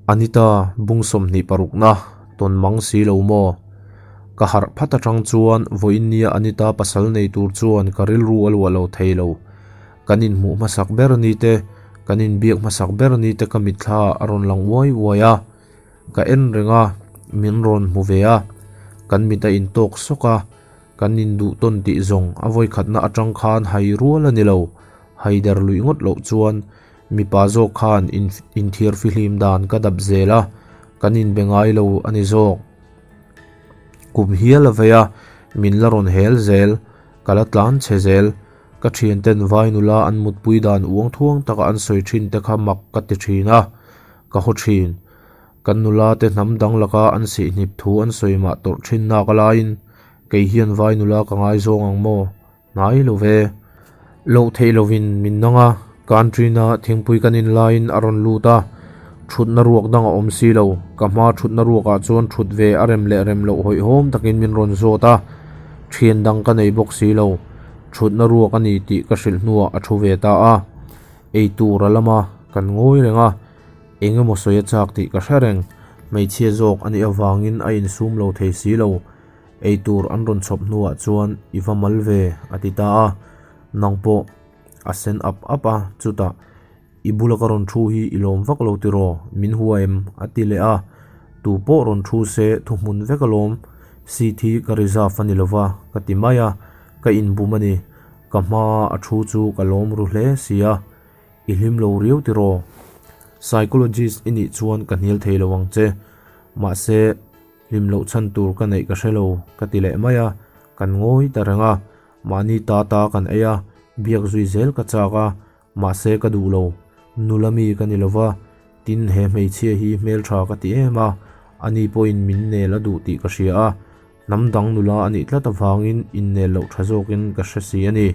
Anita, bung 26na, tawn mang si lo maw? Ka harh phat atang chuan vawiin nia Anita pasal nei tur chuan ka rilru a luah lo thei lo. Kan inhmuh hmasak ber ni te, kan inbiak hmasak ber ni te ka mitthla a rawn lang uai uai a. Ka en reng a, min rawn hmu ve a. Kan mit a intawk sawk a, kan induh tawn tih zawng a vawikhatna atang khan hai rual a ni lo. Haider luih ngawt loh chuan Mipa zawk khan inthiar fihlim dan ka dap zel a, kan inbe ngai lo a ni zawk. Kum hial a vei a, min la rawn hel zel, ka la tlan chhe zel. Ka thianten vai nula an mutpui dan uang thuang taka an sawi thin te kha mak ka ti thin a, ka haw thin. Kan nula te hnam dang laka an sihhnip thu an sawi mah tawrh thin nak alaiin kei hian vai nula ka ngaizawng ang maw? Hnai lo ve. Loh theih lovin min nang a, Canteen-a thingpui kan in laiin a rawn lut a, thutna ruak dang a awm si lo. Ka hma thutna ruakah chuan thut ve a rem leh rem loh hawihhawm takin min rawn zawt a, thian dang ka nei bawk si lo. Thutna ruak a ni tih ka hrilh hnuah a thu ve ta a. Ei tur a lam a, kan ngawi reng a, eng emaw sawi a chak tih ka hre reng. Hmeichhia zawk a nih avangin a insum lo thei si lo. Ei tur an rawn chhawp hnuah chuan i va mal ve a ti ta a, nang pawh a sen ap ap a, chutah i bula ka rawn thu hi i lawm vak lo tiraw, min hua em? a ti leh a, tu pawh rawn thu se thuhmun vek alawm, seat hi ka reserve a ni lova ka ti mai a, ka inbum a ni, ka hma a thu chu ka lawm ru hle si a, i hlim lo riau tiraw? Psychologist i nih chuan ka hnial thei lo ang che, mahse. Hlim loh chhan tur ka neih ka hre lo, ka ti leh mai a, kan ngawi ta reng a, mahni ta ta kan ei a, biak zui zel ka chak a, mahse ka duh lo, nula mi ka ni lova, tin he hmeichhia hi hmeltha ka ti em a, ani pawhin min nel a duh tih ka hria a, hnam dang nula a nih tlat avangin innel loh tha zawkin ka hre si a ni.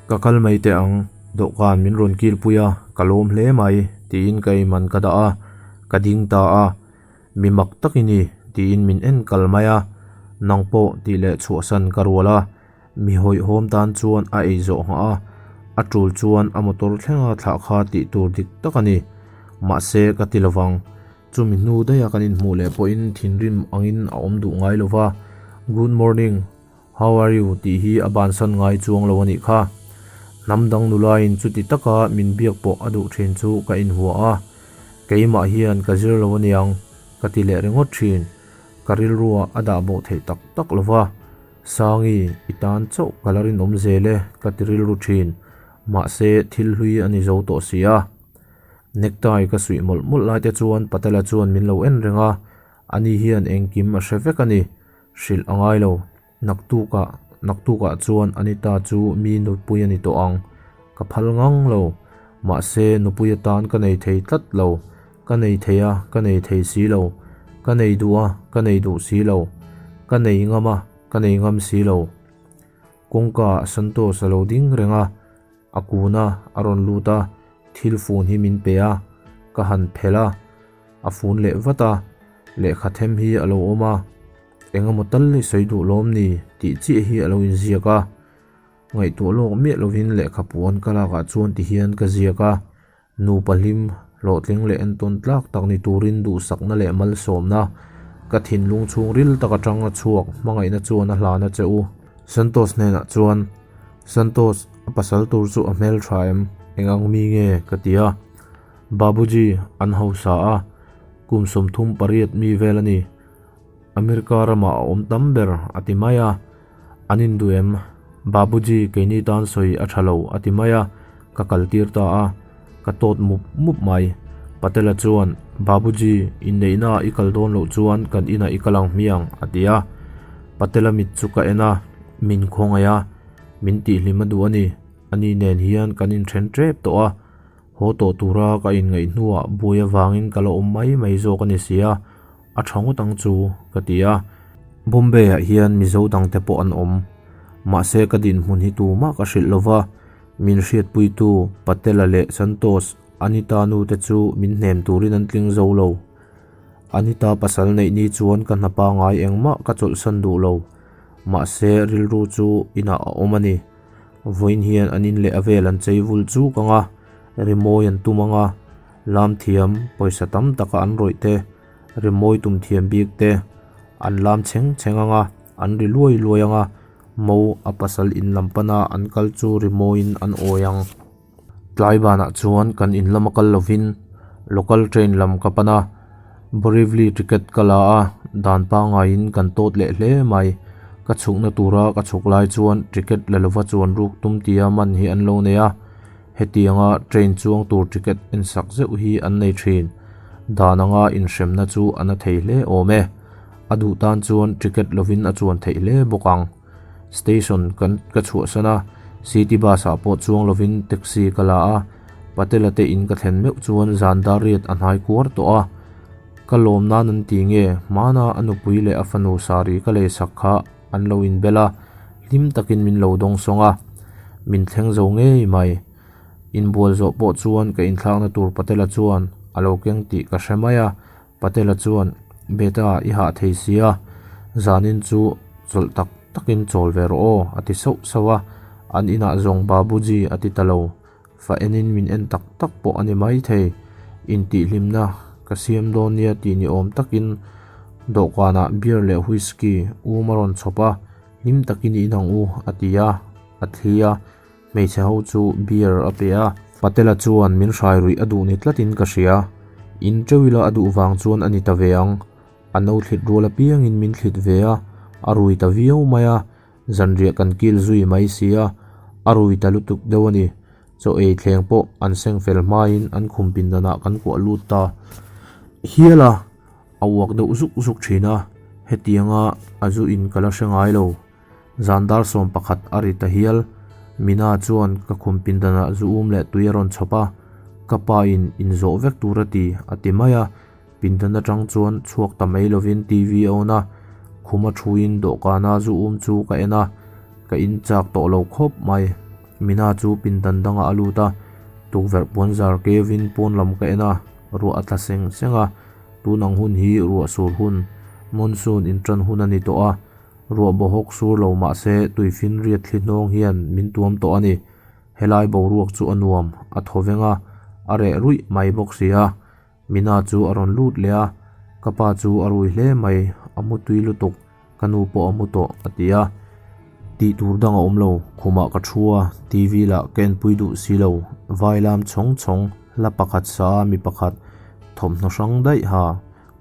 Ka kal mai teh ang, dawhkan min rawn kilpui a, ka lawm hle mai, tiin ka eiman ka dah a, ka ding ta a. Mi mak tak i ni, tiin min en kal mai a, nang pawh tih leh chhuahsan ka rual a, mi hawihhawm tan chuan a ei zawh nghah a, a tul chuan a motor thlenga thlah kha tih tur dik tak a ni. Mahse ka ti lovang, chumi hnu daiha kan inhmuh leh pawhin thinrim angin a awm duh ngai lova, Good morning, how are you tih hi a bansan ngai chuang lo a nih kha. Hnam dang nulain chuti taka min biak pawh a duh thin chu ka inhua a, keimah hian ka zir lo aniang ka ti leh ringawt thin. Ka rilruah a dah bawh theih tak tak lo va, Sangi, i tan chauh ka la rinawm zel e ka ti rilru thin. Mahse, thil hlui a ni zo tawh si a. Necktie ka suih mawlh mawlh lai te chuan Patela chuan min lo en reng a, ani hian engkim a hre vek a ni. Hrilh a ngai lo. Naktukah, naktukah chuan Anita chu mi nupui a ni tawh ang. Ka phal ngang lo. Mahse, nupui atan ka nei thei tlat lo. Ka nei thei a, ka nei thei si lo. Ka nei duh a, ka nei duh si lo. Ka nei ngam a, ka nei ngam si lo. Kawngka ah Santos a lo ding reng a, a kun a, a rawn lut a, thil fun hi min pe a, ka han phelh a, a fun leh vat a, lehkha them hi a lo awm a, eng emaw tal i sawi duh lawm ni tih chiah hi a lo inziak a, ngaihtuah lawk miah lovin lehkha puan ka lakah chuan ti hian ka ziak a, nupa hlim, hlawhtling leh entawn tlak tak ni turin duhsakna leh malsawmna, ka thinlung chhungril tak atanga chhuak hmangaihna chuan a hlan a che u. Santos hnenah chuan, Santos, a pasal tur chu a hmel tha em? Eng ang mi nge? ka ti a. Babuji, an hausa a, kum 38 mi vel a ni. America ramah a awm tam ber, a ti mai a. An induh em? Babuji, keini tan sawi a tha lo, a ti mai a, ka kaltir ta a, ka tawt mup mup mai. Patela chuan, Babuji, inneihnaah i kal dawn loh chuan kan inah i kal ang hmiang, a ti a. Patela mit chu ka en a, min khawngaih a, min tihhlim a duh a ni. Ani nen hian kan inthen tep tawh a. Haw tawh tura ka inngaih hnuah buai avangin ka la awm mai mai zawk a ni si a, a tha ngawt ang chu ka ti a. Bombay-ah hian Mizo dangte pawh an awm. Mahse ka dinhmun hi tumah ka hrilh lova, min hriatpuitu Patela leh Santos, Anita nu te chu min hnem turin an tling zo lo. Anita pasal neih ni chuan ka hna pangai engmah ka chawlhsan duh lo. Mahse rilru chu inah a awm a ni. Vawiin hian an in leh a vel an chei vul chuk ang a, rimawi an tum ang a. Lam thiam, pawisa tam taka an rawih te, rimawi tum thiam bik te an lam chheng chheng ang a, an ri luai luai ang a, mo a pasal in lam pana an kal chu rimawiin an awi ang. Tlai banah chuan kan in lama kal lovin local train lam ka pan a, Borivali ticket ka la a, dan pangaiin kan tawt leh hle mai. Ka chhukna tura ka chhuk lai chuan ticket la lova chuan ruk tum tia man hi an lo nei a, hetianga train chuang tur ticket en sak zeuh hi an nei thin. Dan anga inhremna chu a na thei hle awm e. A duh tan chuan ticket lovin a chuan theih hle bawk ang. Station kan ka chhuahsan a, city bus ah pawh chuang lovin taxi ka la a, Patela te in ka thlen meuh chuan zan dar riat a hnai kuar tawh a, ka lawm nan an ti nge hmana a nupui leh a fanu saree ka lei sak kha an lo inbel a, hlim takin min lo dawng sawng a, min thleng zo ngei mai. Inbual zawh pawh chuan ka inthlakna tur Patela chuan a lo keng tih ka hre mai a. Patela chuan, Beta, i hah thei si a, zanin chu chawlh tak takin chawl ve rawh aw, a ti sauh sauh a. An inah zawng Babuji a ti ta lo. Fa enin min en tak tak pawh a ni mai thei. Intihhlimna ka siam dawn nia tih ni awm takin dawhkanah beer leh whisky um a rawn chhawp a, hlim takin i in ang u, a ti a, a thli a. Hmeichhe ho chu beer a pe a, Patela chuan min hrai ruih a duh ni tlatin ka hria. In teuh ila a duh vang chuan a ni ta ve ang. A no thlit rual apiangin min thlit ve a, a rui ta viau mai a, zanriah kan kil zui mai si a, a rui ta lutuk deuh a ni. Chaw ei thleng pawh an seng fel hmain an khum pindanah kan kuah lut ta hial a, a uak deuh zuk zuk thin a, hetianga a zu in ka la hre ngai lo. Zan dar 11 a ri ta hial. Mina chuan ka khum pindanah zu um leh tui a rawn chhawp a, ka pa in inzawh vek tur a ti, a ti mai a. Pindan atang chuan chhuak ta mai lovin TV a on a, khum a thuin dawhkana zu um chu ka en a, ka in chak tawh lo khawp mai. Mina chu pindan dangah a lut a, tukverh puanzar kevin pawn lam ka en a, ruah a tla seng seng a, tun ang hun hi ruah sur hun, monsoon intan hun a ni tawh a. Ruah bawhawk sur lo mah se tuifinriat thli hnawng hian min tuam tawh a ni. Helai boruak chu a nuam, a thaw veng a, a reh ruih mai bawk si a. Mina chu a rawn lut leh a, Ka pa chu a rui hle mai, a mu tui lutuk, ka nu pawh a mu tawh, a ti a. Tih tur dang a awm lo, khumah ka thu a, TV lah ka enpui duh si lo, vai lam chhawng chhawng, hla pakhat sa a mi pakhat thawmhnaw hrang daih ha.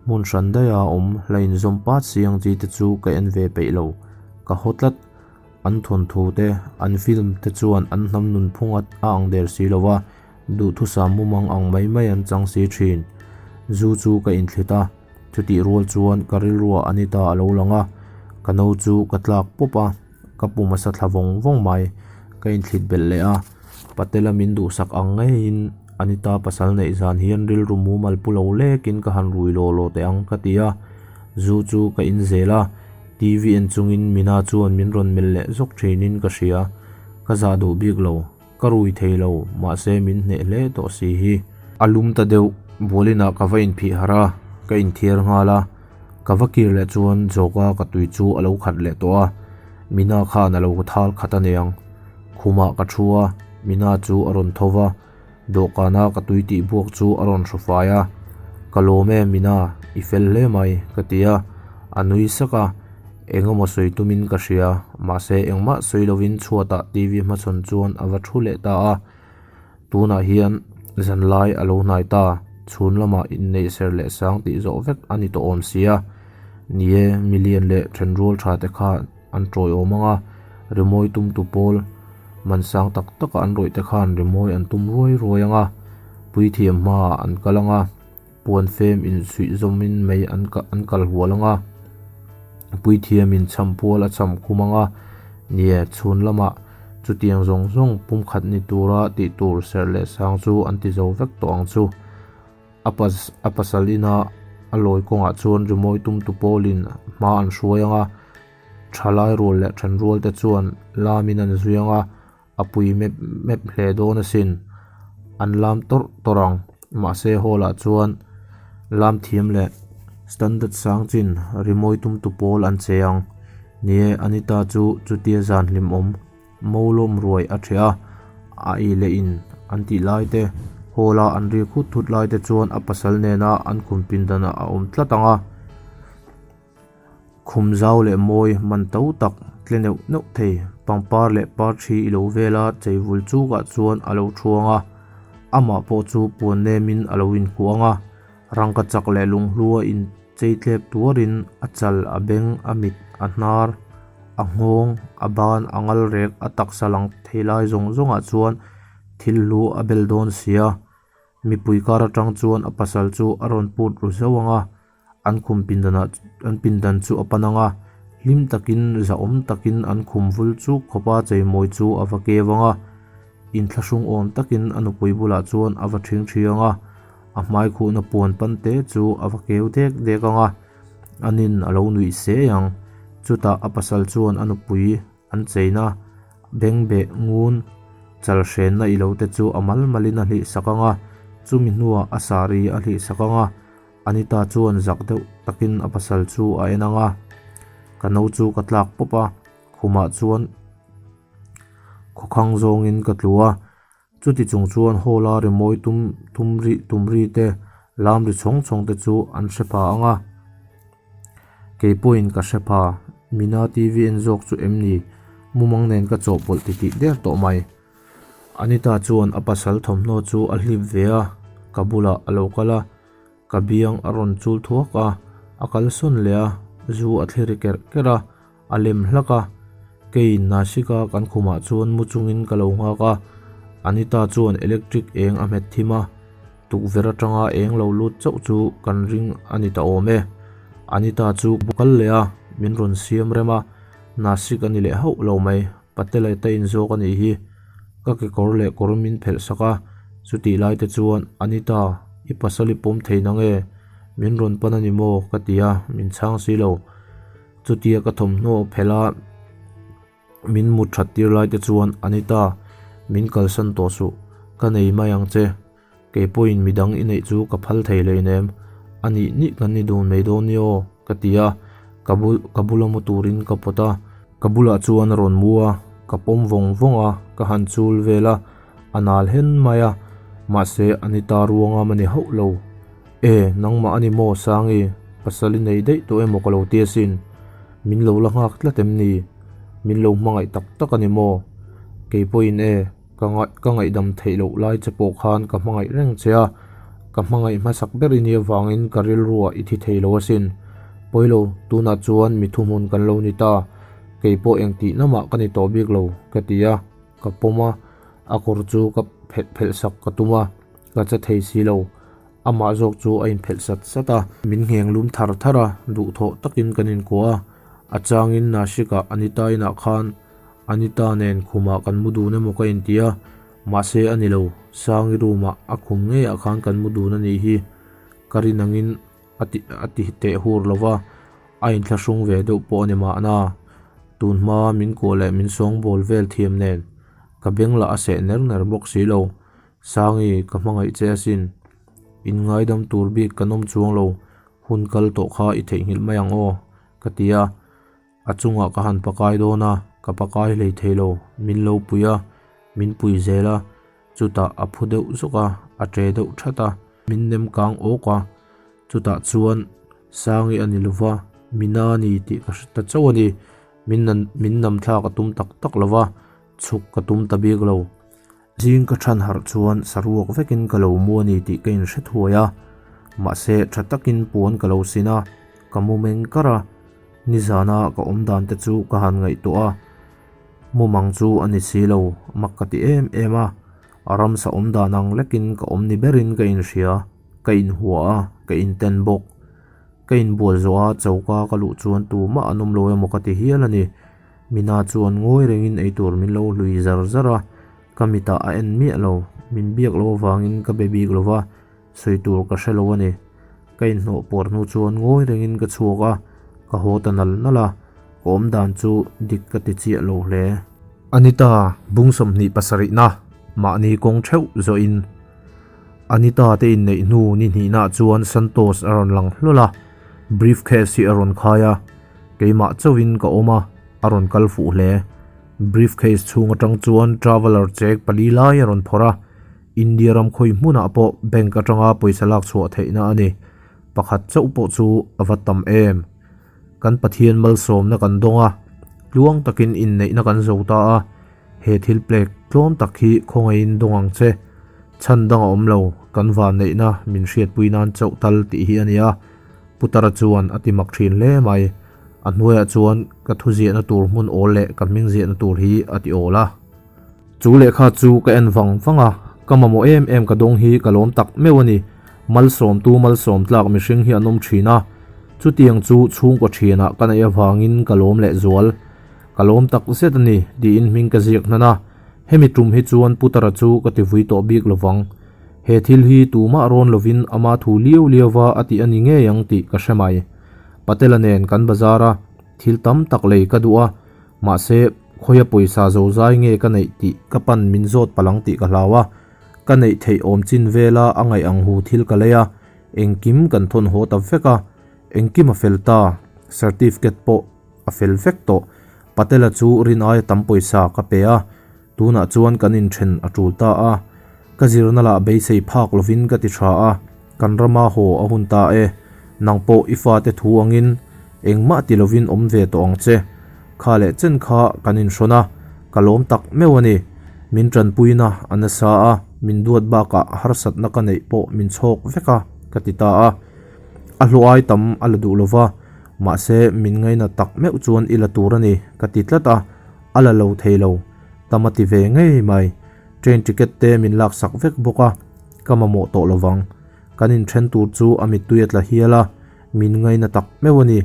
Hmun hran daiha awm hla inzawm pat si ang chi te chu ka en ve peih lo. Ka haw tlat. An thawnthu te, an film te chuan an hnam nunphung a ang der si lo va, duhthusam mumang ang mai mai an chang si thin. Zu chu ka inthlit a, chutih rual chuan ka rilruah Anita a lo lang a, ka no chu ka tlak pawp a, ka pum a sa thla vawng vawng mai. Ka inthlit belh leh a, Patela min duhsak ang ngeiin Anita pasal neih zan hian rilru mumal pu lo lekin ka han rui law law teh ang ka ti a, zu chu ka in zel a, TV en chungin Mina chuan min rawn melh leh zawk thinin ka hria, ka zah duh bik lo, ka rui thei lo, mahse min hneh hle tawh si hi. A lum ta deuh, bualinah ka va inphih harh a, ka inthiar nghal a, ka va kir leh chuan Jawka ka tui chu a lo khat leh tawh a, Mina khan a lo thal khat a niang. Khumah ka thu a, Mina chu a rawn tho va, dawhkana ka tui tih buak chu a rawn hru fai a, Ka lawm e Mina, i fel hle mai, ka ti a, a nui sak a, eng emaw sawi tumin ka hria, mahse engmah sawi lovin chhuatah TV hmachhawn chuan a va thu leh ta a, tunah hian zanlai a lo hnai ta, chhun lamah inneih ser leh sang tih zawh vek a ni tawh awm si a, ni e, milian leh thenrual tha te khan. An tawiawm ang a, rimawi tumtu pawl man sang tak taka an rawih te khan rimawi an tum ruai ruai ang a, puithiam hmaah an kal ang a, puan fem insuih zawmin mei an an kal hual ang a, puithiamin chhampual a cham khum ang a, nie chhun lamah chutiang zawng zawng pumkhat ni tura tih tur serh leh sang chu an ti zo vek tawh ang chu. A a pasal ina a lawi kawngah chuan rimawi tumtu pawlin hma an hruai ang a, thalai rual leh then rual te chuan lamin an zui ang a, a pui mep mep hle dawn asin. An lam tawrh tawrh ang, mahse hall ah chuan lam thiam leh standard sang chin rimawi tumtu pawl an che ang. Ni e, Anita chu chutia zan hlimawm. Mo lawm ruai a ṭheh a, a ei leh in an tih lai te, Hall a an rik hut hut lai te chuan a pasal nena an khum pindanah a awm tlat ang a. Khum zau leh mawi man to tak tle neuh neuh thei. Pangpar leh par thi i lo vel a, chei vul chukah chuan a lo thuang a. Amah pawh chu puan nemin a lo inkuah ang a. Rangka chak leh lunghlu a in chei tlep tuarin a chal, a beng, a mit, a hnar, a nghawng, a ban, a ngal rek, a taksa lang thei lai zawng zawngah chuan thil hlu a bel dawn sia. Mipui kar atang chuan a pasal chu a rawn put ru zauh ang a, an khum pindanah an pindan chu a pan ang a, hlim takin zahawm takin an khum vul chuk khawpa cheimawi chu a va keu ang a, inthlahrung awm takin a nupui bulah chuan a va ṭhing ṭhi ang a, a hmai khuhna puan pan te chu a va keu dek dek ang a, anin a lo nuih se ang. Chutah a pasal chuan a nupui an cheina bengbeh ngun chal hrenna i lo te chu a mal malin a hlih sak ang a, chumi hnuah a sari a hlih sak ang a, Anita chuan zak deuh takin a pasal chu a en ang a, ka no chu ka tlak pawp a, khumah chuan khawkhang zawngin ka tlu a, chuti chung chuan hall a rimawi tum tum ri tum ri te lam ri chhawng chhawng te chu an hre pha ang a, kei pawhin ka hre pha, Mina TV en zawk chu em ni? Mumang nen ka chawhpawlh titih der tawh mai. Anita chuan a pasal thawmhnaw chu a hlip ve a, ka bulah a lo kal a, ka biang a rawn chul thuak a, a kal sawn leh a, zu a thli ri kerh kerh a, a lem hlak a. Keiin Nashik-a kan khumah chuan mu chungin ka lo nghak a, Anita chuan electric eng a hmet thim a, tukverh atanga eng lo lut chauh chu kan ring a ni ta awm e. Anita chu kal leh a, min rawn siam rem a, Nashik a ni leh hauh lo mai. Patela ta in zawk a nih hi. Ka kekawr leh kawr min phelh sak a, chutih lai te chuan, Anita, i pasal i pawm thei nang e? Min rawn pan a ni maw? ka ti a, min chhang si lo. Chutia ka thawmhnaw phelh a, min mut that tir lai te chuan, Anita, min kalsan tawh suh, ka nei mai ang che. Kei pawhin midang i neih chu ka phal thei hleinem, a nih nih kan ni dun mai dawn nia aw, ka ti a, ka bul ka bula mu turin ka pawt a. Ka bulah chuan a rawn mu a, ka pawm vawng vawng a, ka han chul vel a, a nal hen mai a, mahse a ni ta ruangam a ni hauh lo. E, nangmah a ni maw Sangi, pasal i nei daih tawh emaw ka lo ti asin, min lo la nghak tlat em ni? Min lo hmangaih tak tak a ni maw? Kei pawhin e. Ka ngaih ka ngaihdam theih loh lai che pawh khan ka hmangaih reng che a, ka hmangaih hmasak ber i nih avangin ka rilruah i thi thei lo asin. Pawilo, tunah chuan mi thuhmun kan lo ni ta, kei pawh engtih namah ka ni tawh bik lo, ka ti a, ka pawm a, a kawr chu ka phelh phelh sak ka tum a, ka che thei si lo. Amah zawk chu a inphelh sat sat a, min ngheng lum thar thar a, duhthawh takin kan inkuah a, a changin Nashik-ah Anita inah khan Anita nen khumah kan mu dun emaw ka inti a, mahse a ni lo, Sangi room-ah a khum ngeiah khan kan mu dun a nih hi, ka rin angin a ti a ti teh hur lo va, a inthlahrung ve deuh pawh a ni mahna, tun hma min kuah leh min sawngbawl vel thiam nen ka beng lah a seh ner ner bawk si lo. Sangi, ka hmangaih che asin. In ngaidam tur bik kan awm chuang lo, hun kal tawh kha i theihnghilh mai ang aw, ka ti a. A chungah ka han pakai dawn a, ka pakai hlei thei lo, min lo pui a, min pui zel a, chutah a phu deuh zawk a, a ṭe deuh ṭhat a, min nem kang awk a, chutah chuan Sangi a ni lova, Mina a ni tih ka hre ta chauh a ni, min min nam thlak a tum tak tak lova, chhuk ka tum ta bik lo. Zing ka than harh chuan saruak vekin ka lo mu a ni tih ka inhre thuai a, mahse tha takin puan ka lo sin a, ka mu meng kar a, nizana ka awm dan te chu ka han ngaihtuah a, mumang chu a ni si lo, mak ka ti em em a, a ramsa awm dan ang lekin ka awm ni berin ka inhria, ka inhua a, ka inten bawk. Ka inbual zawh a, choka ka luh chuan tumah an awm lo emaw ka ti hial a ni. Mina chuan ngawi rengin eitur min lo hlui zar zar a, ka mitah a en miah lo, min biak lo avangin ka be bik lo va, sawi tur ka hre lo a ni. Ka inhnawh puar hnu chuan ngawi rengin ka chhuak a, ka haw ta nal nal a, ka awm dan chu dik ka ti chiah lo hle. Anita bung 27 na mahni kawng theuh zawhin Anita te inneih hnu ni hnihna chuan Santos a rawn lang hlawl a, briefcase hi a rawn khai a, Keimah chauhin ka awm a, a rawn kal fuh hle. Briefcase chhung atang chuan traveller check pali lai a rawn phawrh a. India ram khawi hmunah pawh bank atanga pawisa lak chhuah theihna a ni. Pakhat chauh pawh chu a va tam em. Kan Pathian malsawmna kan dawng a, tluang takin inneihna kan zo ta a, he thil plek tlawm tak hi khawngaihin dawng ang che. Chhan dang a awm lo, kan vanneihna min hriatpui nan chauh tal tih hi a ni a, Putara chuan a ti mak thin hle mai. A hnuaiah chuan ka thu ziahna tur hmun awl leh ka hming ziahna tur hi a ti awl a. Chu lehkha chu ka en vang vang a, ka mamawh em em ka dawng hi ka lawm tak meuh a ni. Malsawmtu malsawm tlak mihring hi an awm thin a, chutiang chu chhungkaw thianah ka neih avangin ka lawm leh zual. Ka lawm tak zet a ni tiin hming ka ziak hnan a, hemi tum hi chuan Putara chu ka ti vui tawh bik lovang. He thil hi tumah rawn lovin ama thu liau liauva a tih a ni ngei ang tih ka hre mai. Patela nen kan bazar a, thil tam tak lei ka duh a, Mahse, khawia pawisa zozai nge ka neih tih ka pan min zawt palang tih ka hlau a, ka neih theih awm chin vela a ngaih ang hu thil ka lei a, engkim kan thawn haw ta vek a, engkim a fel ta, certificate pawh a fel vek tawh, Patela chu rin aia tam pawisa ka pe a, tunah chuan kan inthen a tul ta a, ka zirna lah beisei phak lovin ka ti tha a, kan rama haw a hun ta e, nang pawh i fate thu angin engmah ti lovin awm ve tawh ang che, kha leh chen kha kan inhrawn a, ka lawm tak meuh a ni, min tanpuina a nasa a, min duat bakah harsatna ka neih pawh min chhawk vek a, ka ti ta a, a hlawh ai tam a la duh lova, mahse min ngaina tak meuh chuan i la tur a ni, ka ti tlat a. A la lo thei lo, tam a ti ve ngei mai. Train ticket te min lak sak vek bawk a, ka mamawh tawh lo vang. Kan inthen tur chu a mittui a tla hial a, min ngaina tak meuh a ni.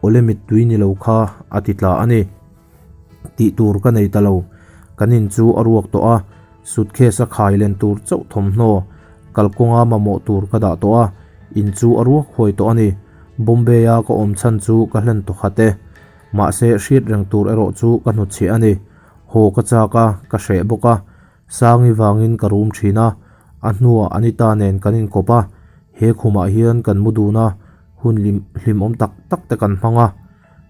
Awle mittui ni lo kha a ti tla a ni. Tih tur ka nei ta lo. Kan in chu a ruak tawh a, suitcase a khai len tur chauh thawmhnaw, kalkawnga mamawh tur ka dah tawh a, in chu a ruak huai tawh a ni. Bombay-a ka awm chhan chu ka hlen tawh khat e. Mahse, hriat reng tur erawh chu ka hnutchhiah a ni. Haw ka chak a, ka hreh bawk a. Sangi vangin ka rum thin a, a hnuah Anita nen kan inkawp a, he khumah hian kan mu dun a, hun hlimawm tak tak te kan hmang a.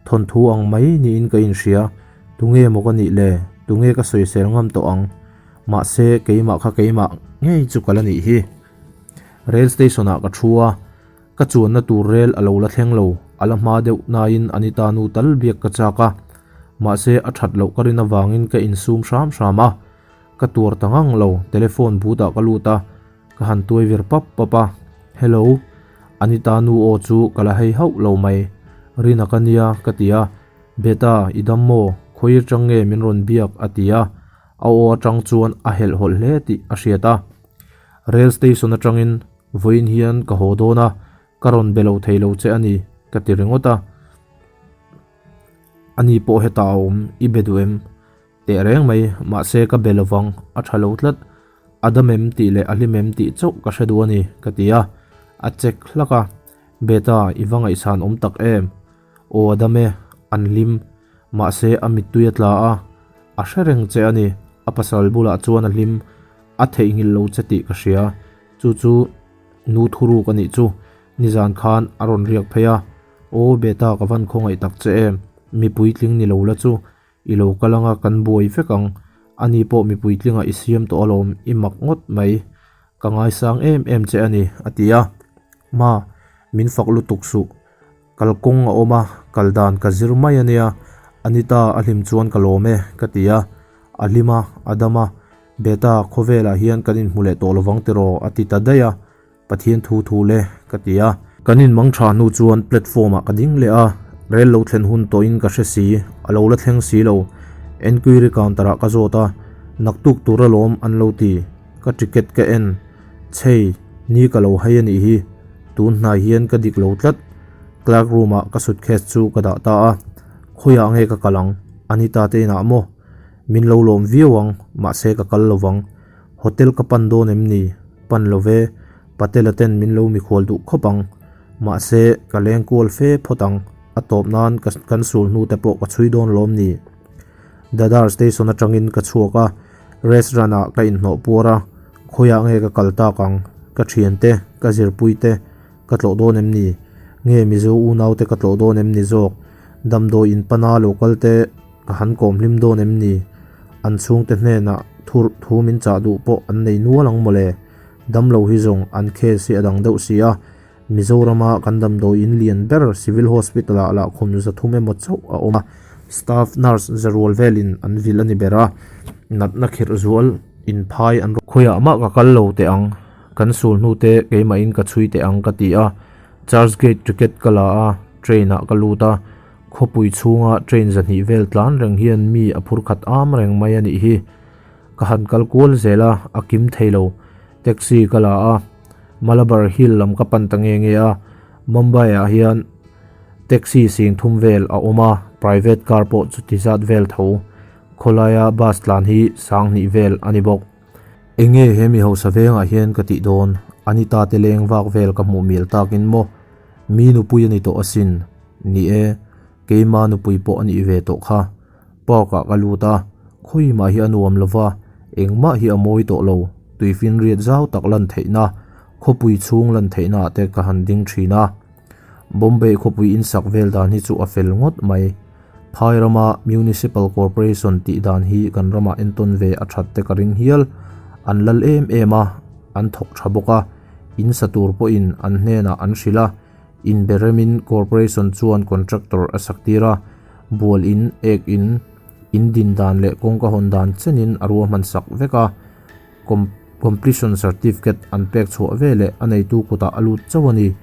Thawnthu ang mai niin ka inhria, tunge maw ka nih le, tunge ka sawisel ngam tawh ang? Mahse, keimah kha keimah ngei chu ka la nih hi. Rail station ah ka thu a. Ka chuanna tur rel a lo la thleng lo, a la hma deuh nain Anita nu tal biak ka chak a, mahse a that loh ka rin avangin ka insum hram hram a, ka tuar ta ngang lo, telephone booth ah ka lut a, ka han tuai vir pap pap a, Hello, Anita nu aw chu ka la hei hauh lo mai, Rina ka nia ka ti a, Beta, i dam maw, khawi atang nge min rawn biak a ti a, a aw atang chuan a helhhawlh hle tih a hriat a, Rail station atangin Vawiin hian ka haw dawn a, ka rawn be lo thei lo che a ni, ka ti ringawt a. Ani pawh hetah a awm, i be duh em? Teh reng mai, mahse ka be lovang, a tha lo tlat. A dam em tih leh a hlim em tih chauh ka hre duh a ni, ka ti a. A chek hlak a, Beta, i va ngaihsan awm tak em? Aw a dam e, an hlim. Mahse a mittui a tla a, a hre reng che a ni, a pasal bulah chuan a hlim, a theihnghilh lo che tih ka hria. Chu chu nu thuruk a nih chu, nizan khan a rawn riak phei a, Aw Beta ka van khawngaih tak che em, mi puitling ni lo la chu, i lo kal anga kan buai vek ang, ani pawh mi puitlingah i siam tawh alawm, i mak ngawt mai, ka ngaisang em em che a ni, a ti a. Ma, min fak lutuk suh, kalkawng a awm a, kal dan ka zir mai a nia, Anita a hlim chuan ka lawm e, ka ti a, a hlim a, a dam a, Beta, khawvelah hian kan inhmu leh tawh lovang tiraw? a ti ta daih a, Pathian thu thu le, ka ti a. Kan inmang tha hnu chuan platform ah ka ding leh a, rel lo thlen hun tawhin ka hre si, a lo la thleng si lo. Enquiry counter ah ka zawt a, naktuk tur alawm an lo ti, ka ticket ka en, chhei, ni ka lo hai a nih hi, tun hnai hian ka dik lo tlat. Clerk room ah ka suitcase chu ka dah ta a, khawiah nge ka kal ang, Anita te inah maw? Min lo lawm viau ang, mahse ka kal lovang. Hotel ka pan dawn em ni? Pan lo ve, Patela ten min lo mikhual duh khawp ang. Mahse, ka leng kual fe phawt ang, a tawp nan ka kan sul hnu te pawh ka chhui dawn lawm ni? Dadar station atangin ka chhuak a, restaurant ah ka inhnawh puar a, khawiah nge ka kal tak ang? Ka thiante, ka zirpui te ka tlawh dawn em ni? Nge Mizo unau te ka tlawh dawn em ni zawk? Damdawi in pana lo kal te Ka han kawm hlim dawn em ni? An chhungte hnenah Thurh thu min chah duh pawh an nei nual ang mawle. Damlo hi zawng an case hi a dang deuh si a. Mizorama kan damdawi in lian ber Civil Hospital ah lah khum 300 emaw chauh a awm a, staff nurse zarual velin an vil a ni ber a, natna khirh zual in phai an rawn. Khawiah mah ka kal lo teh ang, kan sul hnu te keimahin ka chhui teh ang ka ti a, Church Gate ticket ka la a, train ah ka lut a, khawpui chhunga train 200 vel tlan reng hian mi a phur khat am reng mai a nih hi. Ka han kal kual zel a, a kim thei lo. Taxi ka la a, Malabar Hill lam ka pan ta nge nge a, Mumbai ah hian taxi sing thum vel a awm a, private car pawh chuti zat vel tho. Khawlaia bus tlan hi 2000 vel a ni bawk. Enge he mi hausa vengah hian ka tih dawn? Anita te leng vak vel ka hmuh mial takin maw? Mi nupui a ni tawh asin. Ni e, keima nupui pawh a nih ve tawh kha. Park ah ka lut a, khawimah hi a nuam lo va, engmah hi a mawi tawh lo, tuifinriat zau tak lan theihna, khawpui chhung lan theihna ah te ka han ding thin a. Bombay khawpui insak vel dan hi chu a fel ngawt mai. Phai rama Municipal Corporation tih dan hi kan ramah entawn ve a that te ka ring hial. An lal em em a, an thawk tha bawk a, in sa tur pawhin an hnenah an hrilh a, Inberemin Corporation chuan contractor a sak tir a, bual in, ek in, in din dan leh kawngka hawn dan chenin a ruahman sak vek a, completion certificate an pek chhuah veleh a neitu kutah a lut chauh a ni.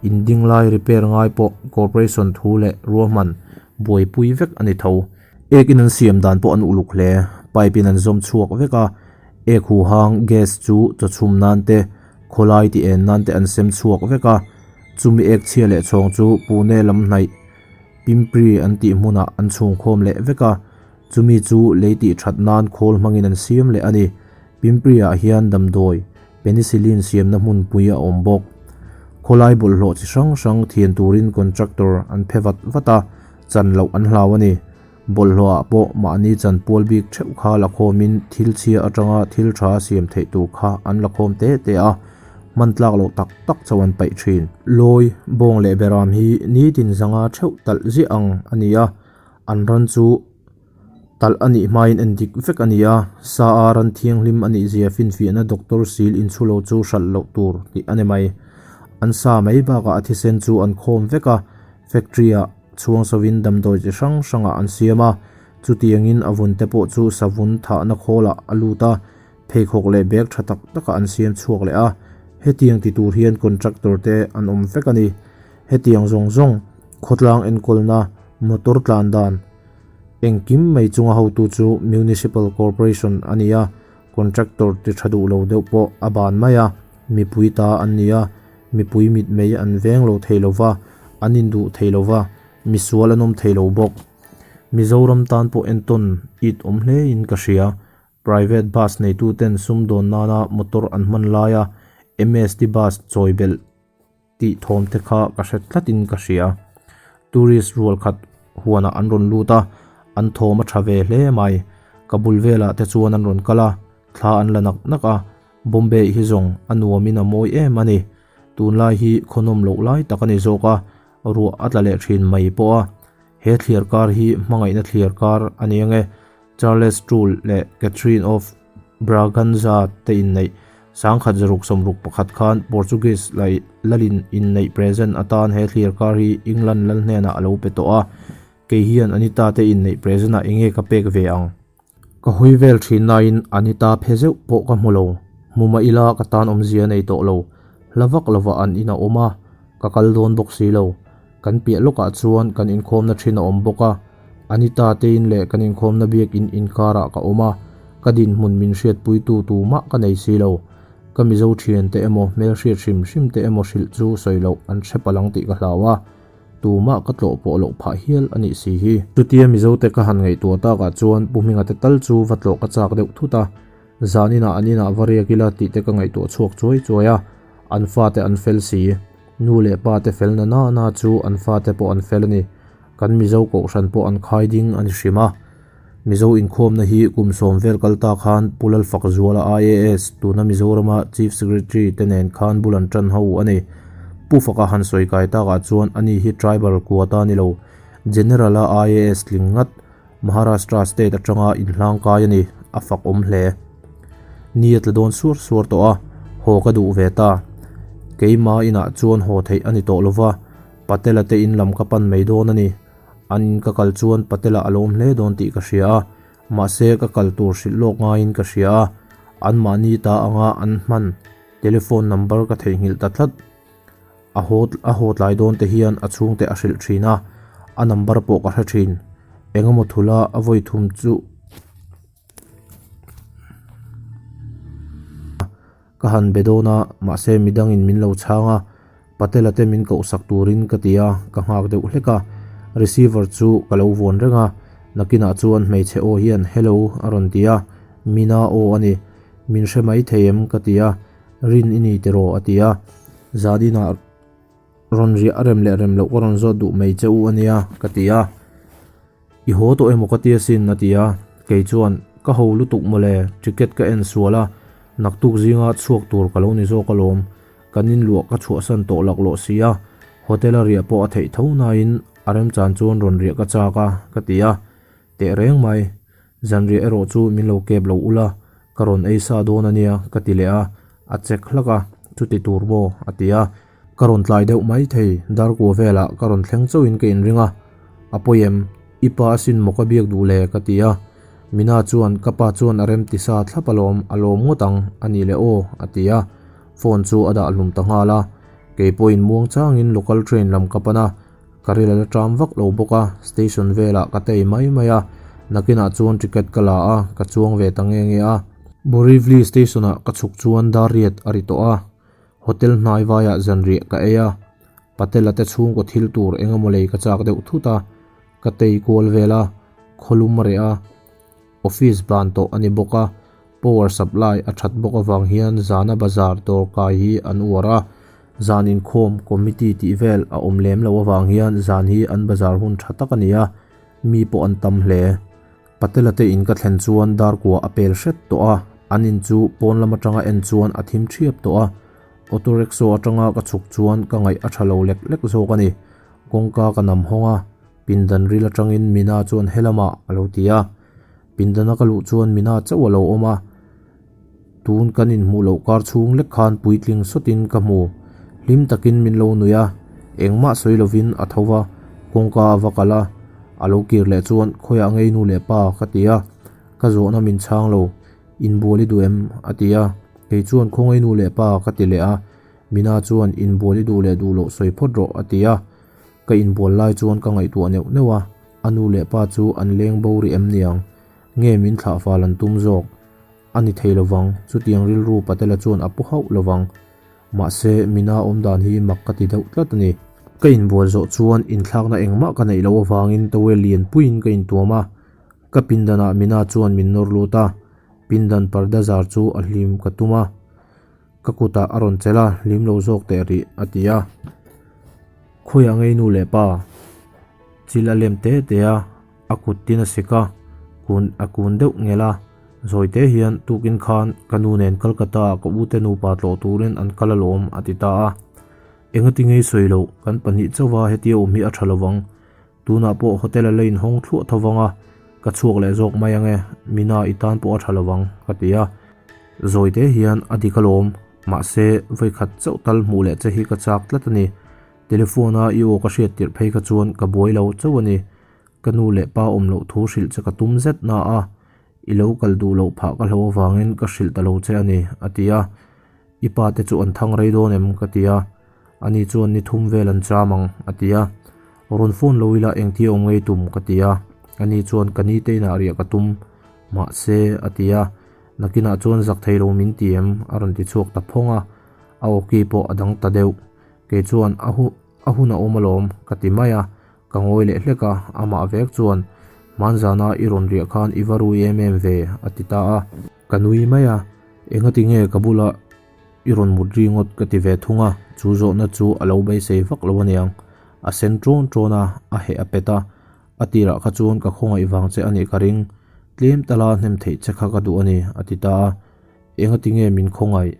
In ding lai repair ngai pawh Corporation thu leh ruahman buaipui vek a ni tho. Ek in an siam dan pawh an uluk hle, pipe in an zawm chhuak vek a, ek huhang gas chu chaw chhum nan te, Khawlai tih en nan te an sem chhuak vek a, chumi ek chhia leh chhawng chu Pune lam hnaih Pimpri an tih hmunah an chhungkhawm leh vek a, chumi chu lei tih that nan khawl hmangin an siam leh a ni. Pimpri ah hian damdawi penicillin siamna hmunpui a awm bawk. Khawlai bawlhhlawh chi hrang hrang thian turin contractor an phe vat vat a, chan loh an hlau a ni. Bawlhhlawhah pawh mahni chanpual bik theuh kha la khawmin thil chhia atanga thil tha siam theih tur kha an la khawm te te a, hman tlak loh tak tak chauh an paih thin. Lawi, bawng leh beram hi nitin zanga theuh talh ziah ang a ni a, an ran chu talh a nih hmain en dik vek a ni a, sa a ran thianghlim a nih zia finfiahna doctor sil inchhulo chu hralh loh tur tih a ni mai. An sa mai bakah a thisen chu an khawm vek a, factory-ah Chhuang sovin damdawi chi hrang hrangah an siam a, chutiangin a vun te pawh chu savun thahna khawlah a lut a, pheikhawk leh bag tha tak takah an siam chhuak leh a, hetiang ti tur hian contractor te an awm vek a ni. Hetiang zawng zawng, khawtlang enkawlna, motor tlan dan, engkim mai chunga hotu chu Municipal Corporation a ni a, contractor ti tha duh lo deuh pawh a ban mai a, mipui ta an ni a, Mipui mitmei an veng lo thei lo va, an induh thei lo va, misual an awm thei lo bawk. Mizoram tan pawh entawn it awm hle in ka hria. Private bus neituten sumdawn nana motor an hman laia MST bus chawi belh tih thawm te kha ka hre tlatin ka hria. Tourist rual khat huanah an rawn lut a, an thawm a tha ve hle mai. Ka bul velah te chuan an rawn kal a, thla an la nak nak a, Bombay hi zawng a nuamin a mawi em a ni. Tunlai hi khawnawm loh lai tak a ni zawk a, ruah a tla leh thin mai pawh a. He thliar kar hi hmangaihna thliar kar a ni ange. Charles Toole leh Catherine of Braganza te inneih 1661 khan Portuguese lalin inneih present atan he thliar kar hi England lal hnenah a lo pe tawh a. Kei hian Anita te inneih present ah enge ka pek ve ang? Ka hawi vel thin nain Anita phe zeuh pawh ka hmu lo. Hmu mah ila ka tan awmzia nei tawh lo. Hla vak lovah an in a awm a, ka kal dawn bawk si lo. Kan piah lawkah chuan kan inkhawmna thin a awm bawk a. Anita te in leh kan inkhawmna biakin inkarah ka awm a, ka dinhmun min hriatpuitu tumah ka nei si lo. Ka Mizo thiante emaw hmelhriat hrim hrim te emaw hrilh chu sawi loh an hre palh ang tih ka hlau a. Tumah ka tlawh pawh loh phah hial a nih si hi. Chutia Mizote ka han ngaihtuah takah chuan Pu Hminga te tal chu va tlawh ka chak deuh thut a, zan inah an inah va riak ila tih te ka ngaihtuah chhuak chuai chuai a, an fate an fel si. Nu leh pa te fel na na na chu an fate pawh an fel a ni. Kan Mizo kohhran pawh an khai ding a ni hrim a. Mizo inkhawmna hi kum sawm vel kal ta khan Pu Lalfakzuala IAS, tuna Mizorama Chief Secretary te nen khan bul an tan ho a ni. Pu Faka han sawi kai takah chuan ani hi tribal quota ni lo, General-a IAS tling ngat, Maharashtra state atanga inhlangkai a ni, a fak awm hle. Ni a tla dawn suar suar tawh a, haw ka duh ve ta. Keima inah chuan haw theih a ni tawh lo va, Patela te in lam ka pan mai dawn a ni. An in ka kal chuan Patela a lawm hle dawn tih ka hria a, mahse ka kal tur hrilh lawk ngaiin ka hria a, anmahni ta anga an hman telephone number ka theihnghilh ta tlat. A haw a haw tlai dawn te hian a chhungte a hrilh thin a, a number pawh ka hre thin. Engemaw thula a vawi thum chu ka han be dawn a, mahse midangin min lo chhang a, Patela te min kohsak turin ka ti a, ka nghak deuh hlek a, receiver chu ka lo vuan reng a, nakinah chuan hmeichhe aw hian hello a rawn ti a, Mina aw a ni, min hre mai thei em ka ti a, Rin i ni tiraw a ti a, Zadinah rawn riah a rem leh rem loh ka rawn zawt duh mai che u a nia ka ti a, I haw tawh emaw ka ti asin a ti a, kei chuan ka ho lutuk mawle, ticket ka en sual a, naktuk zinga chhuak tur ka lo ni zawk alawm, kan inluah ka chhuahsan tawh laklawh si a, hotel a riah pawh a theih tho nain a remchan chuan rawn riah ka chak a ka ti a, teh reng mai. Zanriah erawh chu min lo kep lo ula, ka rawn ei sa dawn a nia ka ti leh a, a chek hlak a, chuti tur maw a ti a, ka rawn tlai deuh mai thei, darkua velah ka rawn thleng chauhin ka inring a, a pawi em, i pa asin maw ka biak duh le ka ti a, Mina chuan ka pa chuan a rem ti sa thlap alawm, a lawm ngawt ang a nih leh aw a ti a, phone chu a dah hlum ta nghal a, kei pawhin muang changin local train lam ka pan a, Ka ril a la ṭam vak lo bawk a, station velah ka tei mai mai a, nakinah chuan ticket ka la a, ka chuang ve ta nge nge a. Borivli station ah ka chhuk chuan dar riat a ri tawh a, hotel hnai vaiah zanriah ka ei a, Patela te chhungkaw thil tur eng emaw lei ka chak deuh thut a, ka tei kual vel a, khawlum a reh a. Office ban tawh a ni bawk a, power supply a that bawk avang hian zana bazar dawr kai hi an uar a, zan inkhawm committee tih vel a awm lem loh avang hian zan hi an bazar hun tha tak a ni a, mi pawh an tam hle. Patela te in ka thlen chuan dar kua a pel hret tawh a, an in chu pawn lam atanga en chuan a thim thiap tawh a, auto rickshaw atanga ka chhuk chuan ka ngaih a tha lo lek lek zawk a ni. Kawngka ka nam hawng a, Pindan ril atangin Mina chuan helamah a lo ti a, pindana ka luh chuan Mina chauh a lo awm a, tun kan inhmuh loh kar chhung lek khan puitling sawtin ka hmu. Hlim takin min lo nui a, engmah sawi lovin a tho va, kawngka a va kal a, a lo kir leh chuan khawiah ngei nu leh pa ka ti a, ka zawhna min chhang lo, inbual i duh em? a ti a, kei chuan khawngaih nu leh pa ka ti leh a, Mina chuan inbual i duh leh duh loh sawi phawt rawh a ti a. Ka inbual lai chuan ka ngaihtuah neuh neuh a, a nu leh pa chu an leng bo rih em niang? Nge min thlah fal an tum zawk? A ni thei lovang, chutiang rilru Patela chuan a pu hauh lovang. Mahse, Mina awm dan hi mak ka ti deuh tlat a ni. Ka inbual zawh chuan inthlakna engmah ka neih loh avangin towel lian puiin ka intuam a, ka pindanah Mina chuan min nawr lut a, pindan parda zar chu a hlim ka tum a. Ka kutah a rawn chelh a, hlim lo zawk teh rih, a ti a. Khawiah ngei nu leh pa? Chil a lem te te a, a kut tin a sik a, kun a kun deuh ngel a. Zawi te hian tukin khan ka nu nen Calcutta ah ka ute nupa tlawh turin an kal alawm, a ti ta a. Engati ngei sawi loh, kan pahnih chauha hetia awm hi a tha lovang. Tunah pawh hotel a la inhawng thluah tho vang a, ka chhuak leh zawk mai ang e, Mina i tan pawh a tha lovang, ka ti a. Zawi te hian a dik alawm, mahse vawikhat chauh tal hmuh leh che hi ka chak tlat a ni. Telephone a i aw ka hriat tirh phei kha chuan ka buai lo chauh a ni. Ka nu leh pa awm loh thu hrilh che ka tum zet na a, i lo kal duh loh phah ka hlo avangin ka hrilh ta lo che a ni, a ti a. I pa te chu an thang rei dawn em? ka ti a, ani chuan ni thum vel an cham ang a ti a, rawn phone lo ila engtia awm ngei tum ka ti a, ani chuan ka ni te inah riah ka tum mahse a ti a, nakinah chuan zak thei lo min ti em? a rawn ti chhuak ta phawng a, a awki pawh a dang ta deuh, kei chuan a hu a hun a awm alawm ka ti mai a, ka ngawi leh hlek a, amah vek chuan hmanzana i rawn riah khan i va rui em em ve a ti ta a. Ka nui mai a, engati nge ka bula i rawn mut ri ngawt ka ti ve thung a, chu zawhna chu a lo beisei vak lo aniang. A sen ṭawn ṭawn a, a heh a pet a, a tirah kha chuan ka khawngaih vang che a nih ka ring, tlem tala hnem theih che kha ka duh a ni, a ti ta a. Engati nge min khawngaih?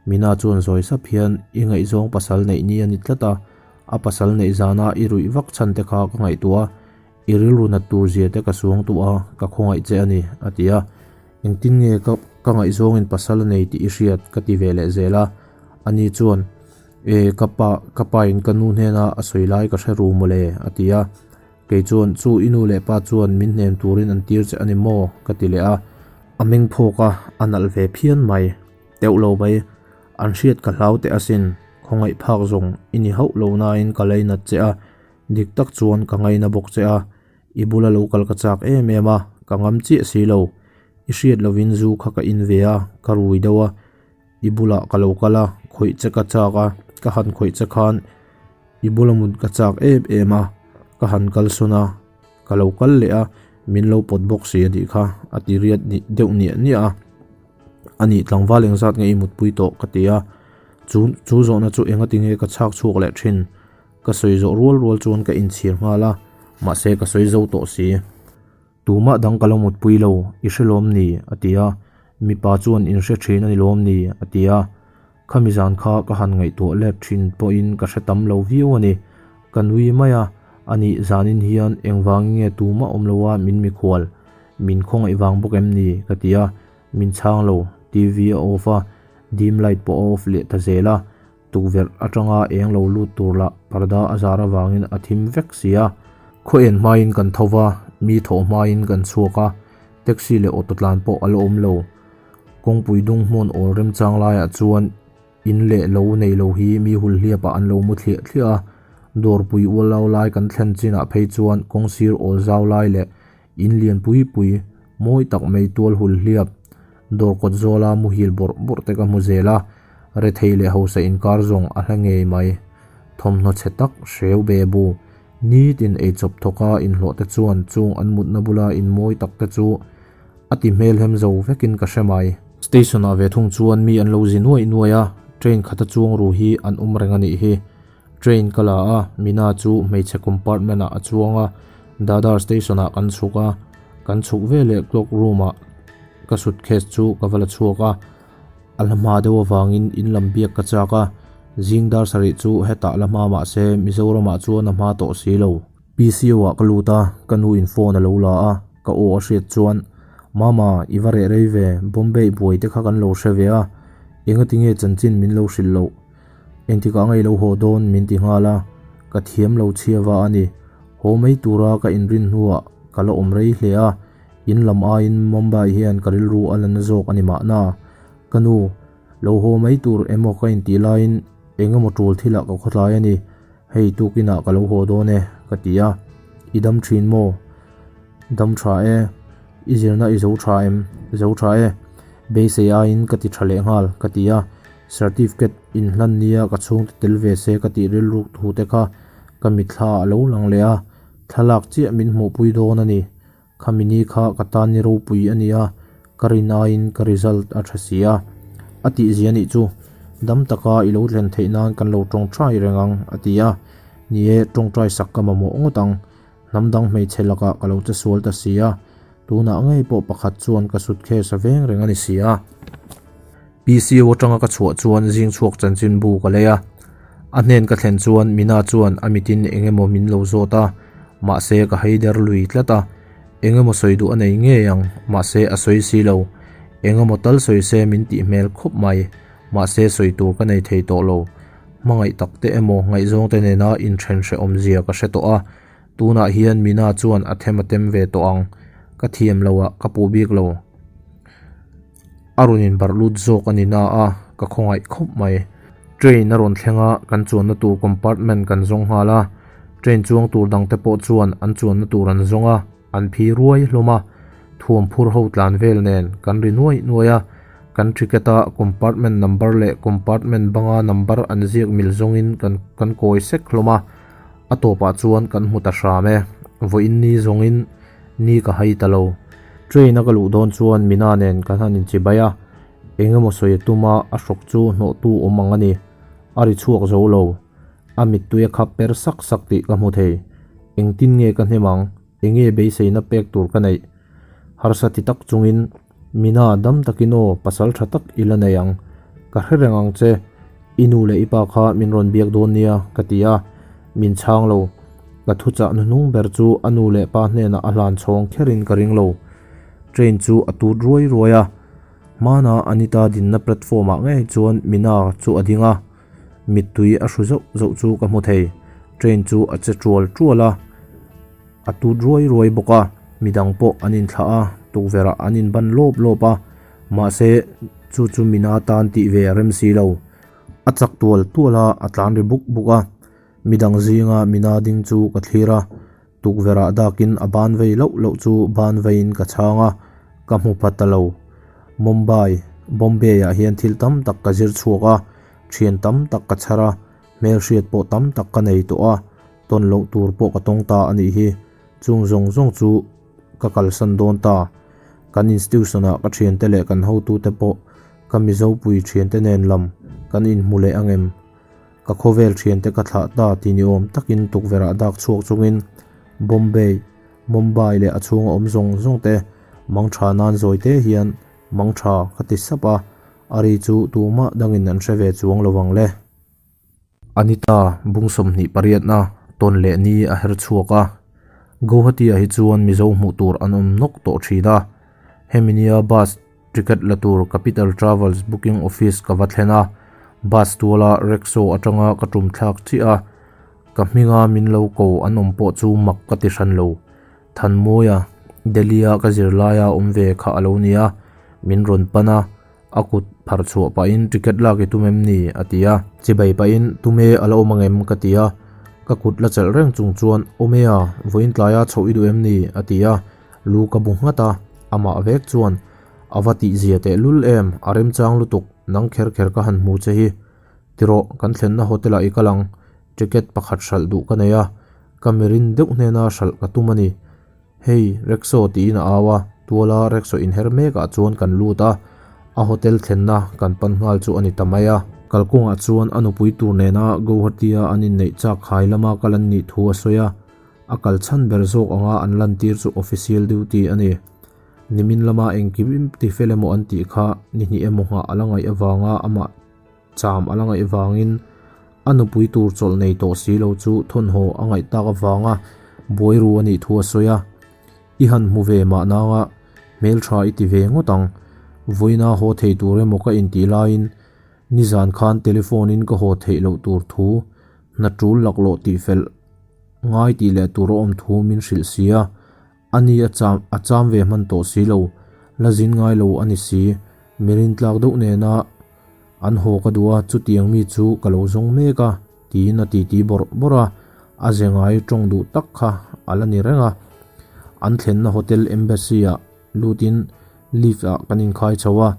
Mina chuan zawi sap hian i ngaihzawng pasal neih ni a ni tlat a, a pasal neih zana i ruih vak chhan te kha ka ngaihtuah a, I rilru nat tur zia te ka suang tuah a, ka khawngaih che a ni, a ti a. Engtin nge ka. Ka ngaihzawngin pasal a nei tih i hriat ka ti ve leh zel a. Ani chuan, E, ka pa, ka pain ka nu hnena a sawi lai ka hre ru mawle, a ti a. Kei chuan, Chu i nu leh pa chuan min hnem turin an tir che a ni maw? ka ti leh a. A meng phawk a, a nalh ve phian mai. Teuh lo mai, an hriat ka hlau teh asin, khawngaih phak zawng i ni hauh lo nain ka lainat che a, dik tak chuan ka ngaina bawk che a, i bula lo kal ka chak em em a, ka ngam chiah si lo. I hriat lovin zu kha ka in ve a, ka rui deuh a, i bulah ka lo kal a, khawih che ka chak a, ka han khawih che khan i bula mut ka chak em em a, ka han kal sawn a, ka lo kal leh a, min lo pawt bawk si a tih kha, a ti riat deuh niah niah a. A nih tlangval engzat nge i mutpui tawh ka ti a, chu chu zawhna chu engati nge ka chhak chhuak leh thin? Ka sawi zawh rual rual chuan ka inchhir nghal a, mahse ka sawi zo tawh si. Tumah dang ka lo mutpui lo, i hre lawm ni? a ti a, mipa chuan inhre thin a ni lawm ni? a ti a, khami zan kha ka han ngaihtuah let thin pawhin ka hre tam lo viau a ni. Ka nui mai a, a nih zanin hian engvangin nge tumah awm loa min mikhual? Min khawngaih vang bawk em ni? ka ti a, min chhang lo, TV a off a, dim light pawh a off leh ta zel a, tukverh atanga eng lo lut tur lah parda a zar avangin a thim vek si a. Khaw en hmain kan tho va, mi thawh hmain kan chhuak a, taxi leh auto tlan pawh a la awm lo. Kawngpui dung hmun awl remchang laiah chuan In leh lo nei lo hi mi hul hliapah an lo mu thliah thliah a, dawrpui ualau lai kan thlen chinah phei chuan kawng sir awl zau lai leh in lian pui pui mawi tak mai tual hul hliap dawr kawt zawla muhil bawrh bawrh te ka hmu zel a, rethei leh hausa inkar zawng a hla ngei mai. Thawmhnaw chhe tak hreu be bu nitin eichawp thawka inhlawh te chuan chung an mutna bula in mawi tak te chu A ti hmel hem zo vekin ka hre mai. Station ah ve thung chuan mi an lo zi nuaih nuaih a, train khata chuang ru hi an awm reng a nih hi. Train ka la a, Mina chu hmeichhe compartment ah a chuang a, Dadar station ah kan chhuk a, kan chhuk veleh clock room ah ka suitcase chu ka va la chhuak a, a hla hma deuh avangin in lam biak ka chak a, zing dar sarih chu hetah la hma mahse Mizoram ah chuan a hma tawh si lo. PCO ah ka lut a, ka nu in phone a lo la a, ka aw a hriat chuan, Mama, i va reh rei ve, Bombay buai te kha kan lo hre ve a, engati nge chanchin min lo hrilh loh? Engtikah nge i lo haw dawn min ti nghal a, ka thiam lo chhia va a ni. Haw mai tura ka inrin hnuah ka la awm rei hle a, in lam aiin Mumbai hian ka rilru a la na zawk a ni mahna. Ka nu, lo haw mai tur emaw ka intih laiin engemaw tul thilah ka khawtlai a ni. Hei tukinah ka lo haw dawn e, ka ti a. I dam thin maw? Dam tha e. I zirna i zo tha em? Zo tha e. Beisei aiin ka ti tha leh nghal, ka ti a. Certificate inhlan nia ka chhungte tel ve se ka tih rilruk thu te kha ka mitthla ah a lo lang leh a. Thlalak chiah min hmuhpui dawn a ni. Khami ni kha ka tan ni ropui a ni a, ka rin aiin ka result a tha si a. A tihzia nih chu, dam taka i lo thlen theih nan kan lo tawngtai reng ang, a ti a. Ni e, tawngtai sak ka mamawh ngawt ang. Hnam dang hmeichhe lakah ka lo che sual ta si a, tunah ngei pawh pakhat chuan ka suitcase a veng reng a ni si a. PCO atanga ka chhuah chuan zing chhuak chanchinbu ka lei a, a hnen ka thlen chuan Mina chuan a mitin eng emaw min lo zawt a, mahse ka haider lui tlat a, eng emaw sawi duh a nei ngei ang, mahse a sawi si lo, eng emaw tal sawi se min tih hmel khawp mai, mahse sawi tur ka nei thei tawh lo, hmangaih tak te emaw ngaihzawng te nena inthen hrehawm zia ka hre tawh a, tunah hian Mina chuan a them a tem ve tawh ang, ka thiam lo ah ka puh bik lo. A rawn inbarh lut zawk a ni na a, ka khawngaih khawp mai. Train a rawn thleng a, kan chuanna tur compartment kan zawng nghal a. Train chuang tur dangte pawh chuan an chuanna tur an zawng a, an phi ruai hlawm a. Thuam phur ho tlan vel nen kan ri nuai nuai a, kan ticket a compartment number leh compartment banga number an ziak mil zawngin kan kan kawi sek hlawm a. A tawpah chuan kan hmu ta hram e, vawiin ni zawngin Ni ka hai ta lo. Train a ka luh dawn chuan Mina nen kan han inchibai a, eng emaw sawi a tum a, a hrawk chu hnawhtu awm ang a ni. A ri chhuak zo lo. A mittui a khap per sak sak tih ka hmu thei. Engtin nge ka hnem ang? Enge beiseina pek tur ka neih? Harsa ti tak chungin Mina dam takin aw, pasal tha tak i la nei ang. Ka hre reng ang che, i nu leh i pa kha min rawn biak dawn nia, ka ti a. Min chhang lo. Ka thuchah hnuhnung ber chu a nu leh pa hnenah a hlan chhawng kherin ka ring lo. Train chu a tut ruai ruai a. Hmana Anita dinna platform ah ngei chuan Mina chu a ding a, mittui a hru zauh zauh chu ka hmu thei. Train chu a che tual tual a, a tut ruai ruai bawk a, midang pawh an inthlah a, tukverh ah an inban lawp lawp a, mahse chu chu Mina tan tih ve a rem si lo. A chak tual tual a, a tlan ri buk buk a, midang zinga Mina ding chu ka thlir a, Tukverh ah dakin a ban vei loh loh chu ban veiin ka chhang a, ka hmu pha ta lo. Mumbai, Bombay ah hian thil tam tak ka zir chhuak a, thian tam tak ka chhar a, hmelhriat pawh tam tak ka nei tawh a, tawn loh tur pawh ka tawng ta a nih hi. Chung zawng zawng chu ka kalsan dawn ta. Kan institution ah ka thiante leh kan hotute pawh ka Mizopui thiante nen lam kan inhmu leh angem? Ka khawvel thiante ka thlah ta ti ni awm takin tukverh ah dak chhuak chungin Bombay, Mumbai leh a chhunga awm zawng zawng te mangtha nan zawi te hian mangtha ka ti sap a, a ri chu tumah dangin an hre ve chuang lo ang le. Anita bung 28 na tawn leh ni a her chhuak a, Guwahati ah hi chuan Mizo hmuh tur an awm nawk tawh thin a, hemi nia bus Ticket la tur Capital Travels booking office ka va thlen a, bus tuala rickshaw atanga ka tum thlak chiah a, ka hminga min lo ko an awm pawh chu mak ka ti hran lo. Thanmawia, Delhi-a ka zirlaia awm ve kha a lo ni a, min rawn pan a, a kut pharh chhuah pahin ticket lak i tum em ni? a ti a. Chibai pahin tum e a la awm ang em? ka ti a, ka kut la chelh reng chung chuan awm e a, vawiin tlaia chhoh i duh em ni? a ti a. Lu ka bu nghat a, amah vek chuan a va tihzia tehlul em, a remchang lutuk, nang kher kher ka han hmu che hi. Tirawh, kan thlenna hotel ah i kal ang, ticket pakhat hralh duh ka nei a, ka mirin deuh hnena hralh ka tum a ni. Hei, rickshaw tiin a au a, tuala rickshaw inher mek ah chuan kan lut a, a hotel thlenna kan pan nghal chu a ni ta mai a. Kalkawngah chuan a nupui tur nena Guwahati-a an inneih chak khai lama kal an nih thu a sawi a. A kal chhan ber zawk anga an lantir chu official duty a ni. Nimin lama engkim in ti fel emaw an tih kha ni hnih emaw nghah a la ngaih avanga amah cham a la ngaih vangin a nupui tur chawlh nei tawh si lo chu thawnhaw a ngaih tak avanga buai ru a nih thu a sawi a. I han hmu ve mah nanga hmeltha i ti ve ngawt ang. Vawiina haw thei tur emaw ka intih laiin nizan khan telephone in ka haw theih loh tur thu hna tul laklawh tihfelh Ngai tih leh tur a awm thu min hrilh si a, a ni a cham a cham ve hman tawh si lo, la zin ngai lo a ni si, mi rintlak deuh nena an haw ka duh a, chutiang mi chu ka lo zawng mek a, tiin a titi bawrh bawrh a, a ze ngai tawng duh tak kha a la ni reng a. An thlenna hotel embassy ah Lutin lift ah kan inkhai chho a,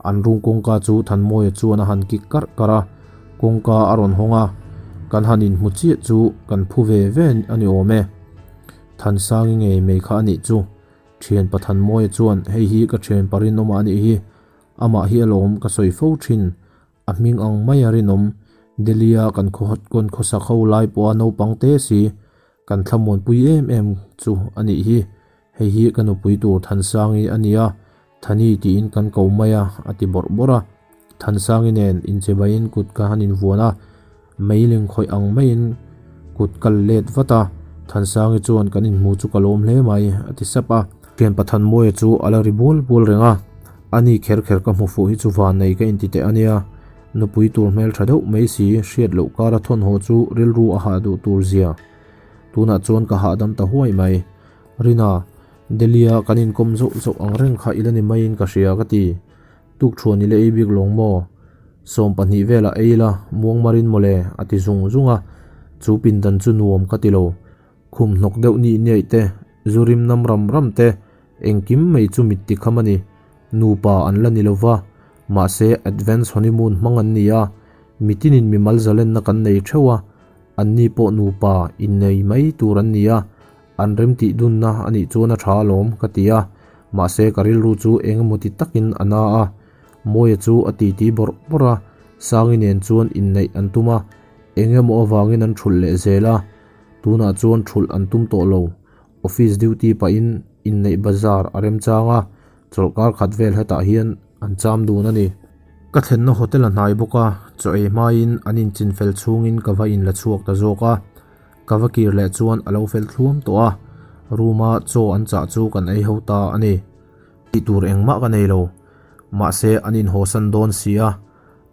an room kawngka chu Thanmawia chuan a han kik karh karh a, kawngka a rawn hawng a, kan han inhmu chiah chu kan phu ve ve a ni awm e. Thansangi ngei mai kha a nih chu, thianpa Thanmawia chuan hei hi ka thianpa rinawma a nih hi, amah hi alawm ka sawi fo thin, A hming ang mai a rinawm. Delhi-a kan khawn khawsak ho lai pawha naupang te si, kan thlamuanpui em em chu a nih hi. Hei hi ka nupui tur Thansangi a nia, Thani tiin kan ko mai a, a ti bawrh bawrh a. Thansangi nen inchebaiin kut ka han invuan a, meiling khawih ang maiin kut ka la let vat a. Thansangi chuan kan inhmu chu ka lawm hle mai, a ti sap a. Thianpa Thanmawia chu a la ri bual bual reng a. A ni kher kher ka hmu fuh hi chu van nei ka inti teh a nia. Nupui tur hmel tha deuh mai si, hriat loh kara thawnhaw chu rilru a hah duh tur zia. Tunah chuan ka hahdam ta huai mai. Rina, Delhi-a kan inkawm zauh zauh ang reng kha i la ni maiin ka hria ka ti. Tukṭhuan i la ei bik lawng maw? 20 velah ei la, muangmarin mawle, a ti zung zung a. Chu pindan chu nuam ka ti lo. Khum hnawk deuh nih niaih te, zu rim nam ram ram te, engkim mai chu mit ti kham a ni. Nupa an la ni lo va, mahse advance honeymoon hmang an ni a, mitinin mimal zalenna kan nei theuh a, anni pawh nupa innei mai tur an ni a, an remtih dunna a nih chuan a tha alawm ka ti a, mahse ka rilru chu eng emaw ti takin a na a. Mawia chu a titi bawrh bawrh a, Sangi nen chuan inneih an tum a, eng emaw avangin an thulh leh zel a. Tunah chuan thulh an tum tawh lo. Office duty pahin inneih bazar a remchang a, chawlhkar khat vel hetah hian an cham dun a ni. Ka thlenna hotel a hnai bawk a, chaw ei hmain an inchinfel chhungin ka va inla chhuak ta zawk a. Ka va kir leh chuan a lo fel thluam tawh a, room-a chaw an chah chu kan ei ho ta a ni. Tih tur engmah ka nei lo. Mahse, an inhawsan dawn si a.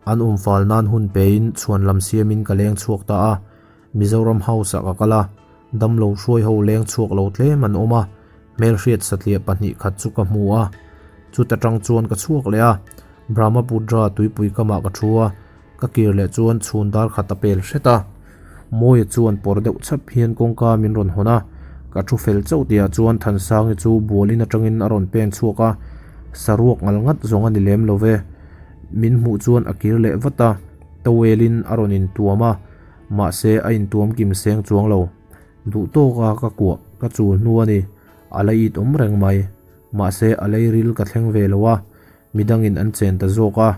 An umfal nan hun pein chhuanlam siamin ka leng chhuak ta a. Mizoram House-ah ka kal a, damlo hruai ho leng chhuak lo tlem an awm a, hmelhriat satliah 2 khat chu ka hmu a. Chuta tang chuan ka chhuak leh a, Brahmaputra tuipui kamah ka thu a, ka kir leh chuan chhun dar khat a pel hret a. Mawia chuan pawr deuh chhap hian kawngka min rawn hawn a, ka thu fel chauh tihah chuan Thansangi chu bualin atangin a rawn pen chhuak a, saruak ngal ngat zawng a ni lem lo ve. Min hmuh chuan a kir leh vat a, towel in a rawn intuam a, mahse a intuam kim seng chuang lo. Duh tawk a ka kuah ka chul hnu a ni, a la it awm reng mai. Mahse a leiril ka thleng ve lo a, midangin an chen ta zawk a.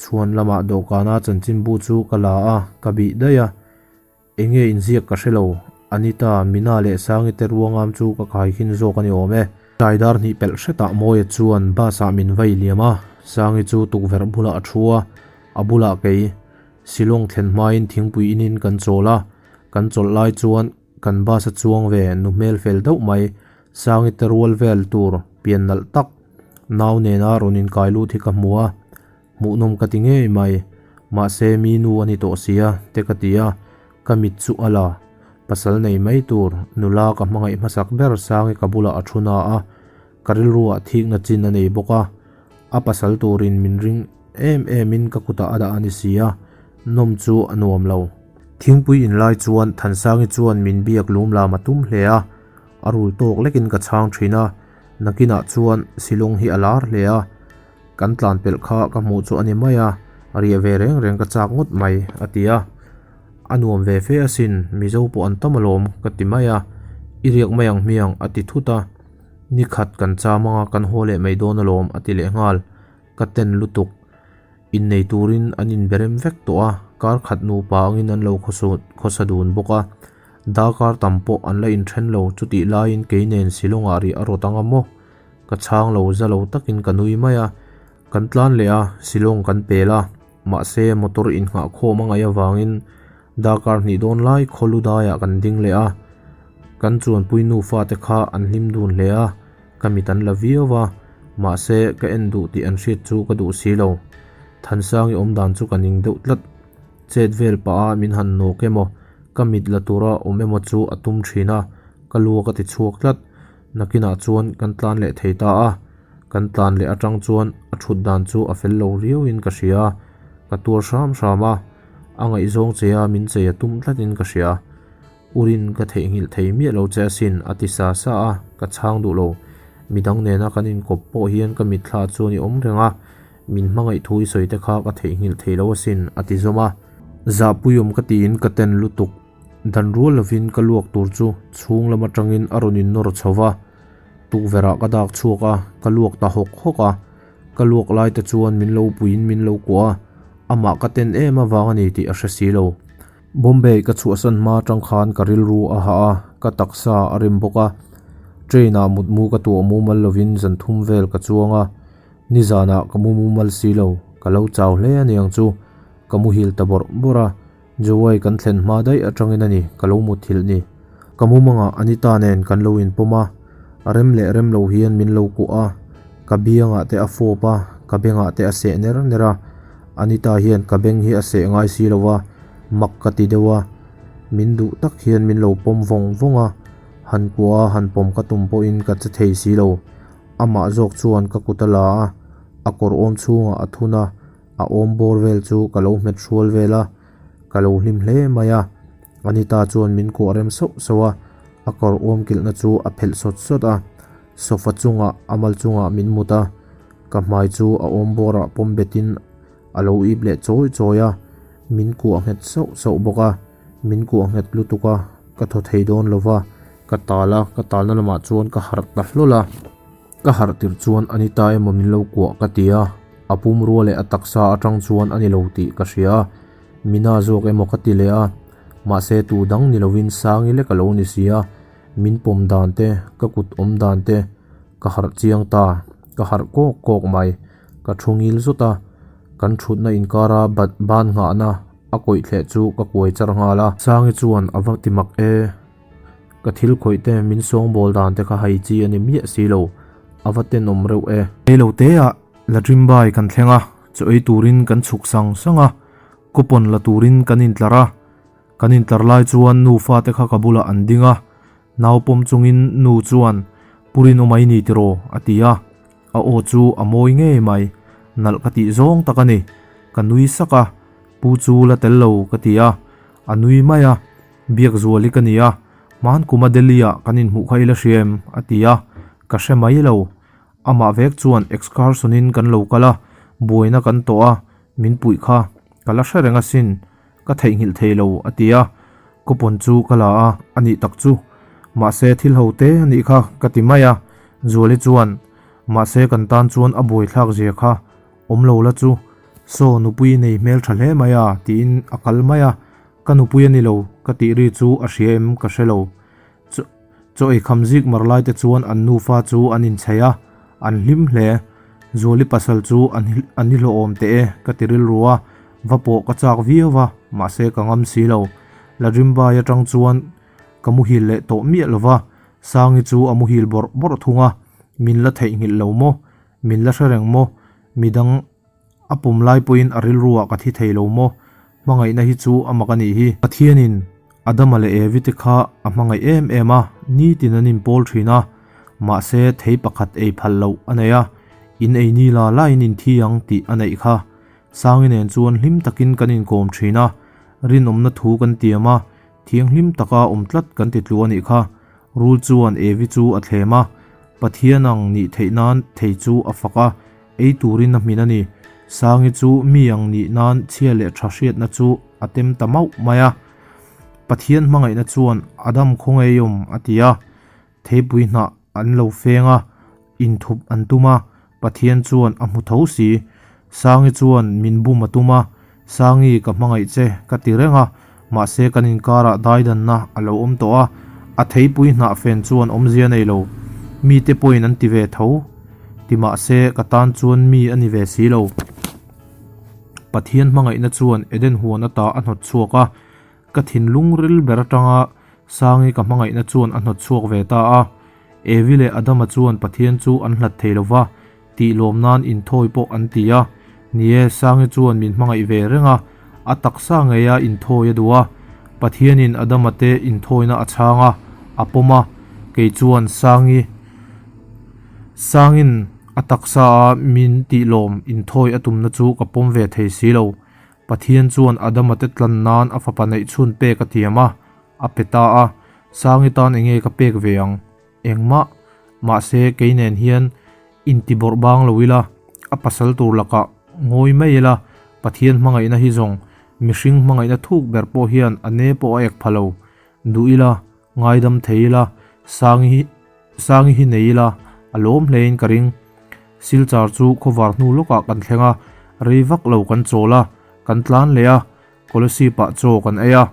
Chhuan lamah dawhkana chanchinbu chu ka la a, ka bih daih a. Enge inziak ka hre lo, Anita, Mina leh Sangi te ruangam chu ka khaikhin zawk a ni awm e. Tlai dar hnih pelh hretah Mawia chuan bus ah min vai liam a, Sangi chu tukverh bulah a thu a, a bulah kei Shillong thlen hmain thingpui inin kan chawl a, kan chawlh lai chuan kan bus a chuang ve nu hmel fel deuh mai, Sangi te rual vel tur pian nalh tak nau nena rawn inkai lut hi ka hmu a, hmuhnawm ka ti ngei mai, mahse mi nu a ni tawh sia te ka ti a, ka mit chu a la, pasal nei mai tur nula ka hmangaih hmasak ber Sangi ka bulah a thu na a, ka rilruah thikna chin a nei bawk a, a pasal turin min ring em em in ka kutah a dah a ni si a, nawm chu a nuam lo. Thingpui in lai chuan Thansangi chuan min biak lum lam a tum hle a, a rul tawk lekin ka chhang thin a, nakinah chuan Shillong hi a lar hle a, kan tlan pelh kha ka hmuh chu a ni mai a, riah ve reng reng ka chak ngawt mai a ti a. A nuam ve fe asin, Mizo pawh an tam alawm ka ti mai a, i riak mai ang hmiang a ti thut a. Ni khat kan cham anga kan haw leh mai dawn alawm a ti leh nghal, ka ten lutuk. Innei turin an inberem vek tawh a, kar khat nupa angin an lo khawsa dun bawk a. Darkar tam pawh an la inthen lo, chutih laiin kei nen Shillong-ah rih a rawt anga maw? Ka chhang lo za lo takin ka nui mai a, kan tlan leh a, Shillong kan pel a, mahse motor innghah khawm a ngaih avangin Darkar hnih dawn lai khawlu daiah kan ding leh a, kan chuanpui nufa te kha an hlim dun hle a, ka mit an la viau a, mahse ka en duh tih an hriat chu ka duh si lo. Thansangi awm dan chu ka ning deuh tlat. Chet vel pah a min han nawk emaw, ka mit la tura awm emaw chu a tum thin a, ka lu a ka ti chhuak tlat. Nakinah chuan kan tlan leh thei ta a, kan tlan leh atang chuan a thut dan chu a fel lo riauin ka hria a, ka tuar hram hram a. A ngaihzawng che a min chei a tum tlatin ka hria. Urin ka theihnghilh thei miah lo che asin a ti sa sa a, ka chhang duh lo. Midang nena kan inkawp pawh hian ka mitthla chuan i awm reng a, min hmangaih thu i sawi te kha ka theihnghilh thei lo asin a ti zawm a. Zahpuiawm ka tiin ka ten lutuk. Dan rual lovin ka luak tur chu chhung lam atangin a rawn innawr chho va, tukverh ah ka dak chhuak a, ka luak ta hawk hawk a. Ka luak lai te chuan min lo puiin min lo kuah a, amah ka ten em avang a ni tih a hre si lo. Bombay ka chhuahsan hma atang khan ka rilru a hah a, ka taksa a rim bawk a. Train ah mutmu ka tuah mumal lovin zan thum vel ka chuang a, nizanah ka mu mumal si lo, ka lo chau hle a niang chu. Ka muhil ta bawrh bawrh a, Jowai kan thlen hma daih atangin a ni ka lo muthilh ni. Ka mumangah Anita nen kan lo inpawm a, rem leh rem lo hian min lo kuah a, ka biangah te a fawp a, ka bengah te a seh ner ner a. Anita hian ka beng hi a seh ngai si lo a, mak ka ti deuh a. Min duh tak hian min lo pawm vawng vawng a, han kuah a han pawm ka tum pawhin ka che thei si lo. Amah zawk chuan ka kut a la a, a kawr awm chhungah a thun a. A awm bawr vel chu ka lo hmet hrual vel a, ka lo hlim hle mai a. Anita chuan min kuah rem sauh sauh a, a kawr awm kilhna chu a phelh sawt sawt a. Sofa chungah a mal chungah min mut a, ka hmai chu a awm bawrah pawm betin a lo ip leh chawi chawi a, min kuah nghet sauh sauh bawk a. Min kuah nghet lutuk a, ka thaw thei dawn lo va, ka tal a, ka talna lamah chuan ka harh ta hlawl a. Ka harh tirh chuan Anita emaw min lo kuah ka ti a, a pumrua leh a taksa atang chuan a ni lo tih ka hria a, Mina zawk emaw ka ti leh a, mahse tu dang ni lovin Sangi lek a lo ni si a, min pawm dan te, ka kut awm dan te, ka harh chiang ta, ka harh kawk kawk mai, ka thu ngil zut a, kan thutna inkara bat ban nghahna a kawih thleh chu ka kuai char nghal a. Sangi chuan a va ti mak e. Ka thil khawih te min sawngbawl dan te kha hai chi a ni miah si lo, a va tenawm reuh e. Rei lo te ah Ladrimbai kan thleng a, chaw ei turin kan chhuk sang sang a, coupon la turin kan intlar a. Kan intlar lai chuan nu fate kha ka bulah an ding a, nau pawm chungin nu chuan, Pu Rinawm ai ni tiraw? a ti a. A aw chu a mawi ngei mai, nalh ka tih zawng tak a ni. Ka nui sak a, Pu chu la tel lo ka ti a, a nui mai a, Biakzuali ka ni a, hmankuma Delhi-ah kan inhmuh kha i la hria em? a ti a, ka hre mai lo. Amah vek chuan excursion-in kan lo kal a, buaina kan tawh a, min puih kha ka la hre reng asin, ka theihnghilh thei lo, a ti a. Coupon chu ka la a, a nih tak chu. Mahse thil ho te a nih kha ka ti mai a, Zuali chuan, Mahse kan tan chuan a buaithlak zia kha awm lo la chu, saw nupui nei hmel tha hle mai a, tiin a kal mai a, ka nupui a ni lo ka tih ri chu a hria em ka hre lo. Chaw ei kham zik mar lai te chuan an nufa chu an inchei a, an hlim hle. Zuali pasal chu an ni hlawhawm teh e ka ti rilru a, va pawh ka chak viau va, mahse ka ngam si lo. Ladrimbai atang chuan ka muhil leh tawh miah lo va, Sangi chu a muhil bawrh bawrh thung a, min la theihnghilh lo maw? Min la hre reng maw? Midang A pawm lai pawhin a rilruah ka thi thei lo maw? Hmangaihna hi chu a mak a nih hi. Pathianin Adama leh Evi te kha a hmangaih em em a, nitin an inpawl thin a. Mahse, thei pakhat ei phal loh a nei a, in ei ni la laiin in thi ang tih a neih kha. Sangi nen chuan hlim takin kan inkawm thin a, rinawmna thu kan tiam a, Thianghlim taka awm tlat kan ti tlu a nih kha. Rul chuan Evi chu a thlem a, Pathian ang nih theih nan thei chu a fak a, ei turin a hmin a ni. Sangi chu mi ang nih nan chhia leh tha hriatna chu a tem ta mauh mai a. Pathian hmangaihna chuan Adam khaw ngei awm a ti a. Theipui hnah an lo feng a, inthup an tum a, Pathian chuan a hmu tho si. Sangi chuan min bum a tum a, Sangi ka hmangaih che ka ti reng a, mahse kan inkarah daidanna a lo awm tawh a, a theipui hnah fen chuan awmzia nei lo. Mite pawhin an ti ve tho ti mahse ka tan chuan mi a ni ve si lo. Pathian hmangaihna chuan Eden huan ata a hnawt chhuak a, Ka thinlung ril ber atanga Sangi ka hmangaihna chuan a hnawt chhuak ve ta a. Evi leh Adama chuan Pathian chu an hlat thei lo va, tih lawm nan inthawi pawh an ti a. Ni e, Sangi chuan min hmangaih ve reng a, a taksa ngeia inthawi a duh a. Pathianin Adama te inthawina a chhang a, a pawm a. Kei chuan Sangi Sangin a taksa a min tih lawm inthawi a tumna chu ka pawm ve thei si lo. Pathian chuan Adama te tlan nan a fapa neih chhun pek a tiam a, a pe ta a, Sangi tan enge ka pek ve ang? Engmah. Mahse, kei nen hian inti bawrh bang lo ila, a pasal tur lakah ngawi mai ila, Pathian hmangaihna hi zawng mihring hmangaihna thuk ber pawh hian a ne pawh a ek pha lo. Duh ila, ngaidam thei ila, Sangi hi Sangi hi nei ila, a lawm hlein ka ring. Silchar chu khawvar hnu lawkah kan thleng a, rei vak lo kan chawl a, kan tlan leh a, Kolasib ah chaw kan ei a.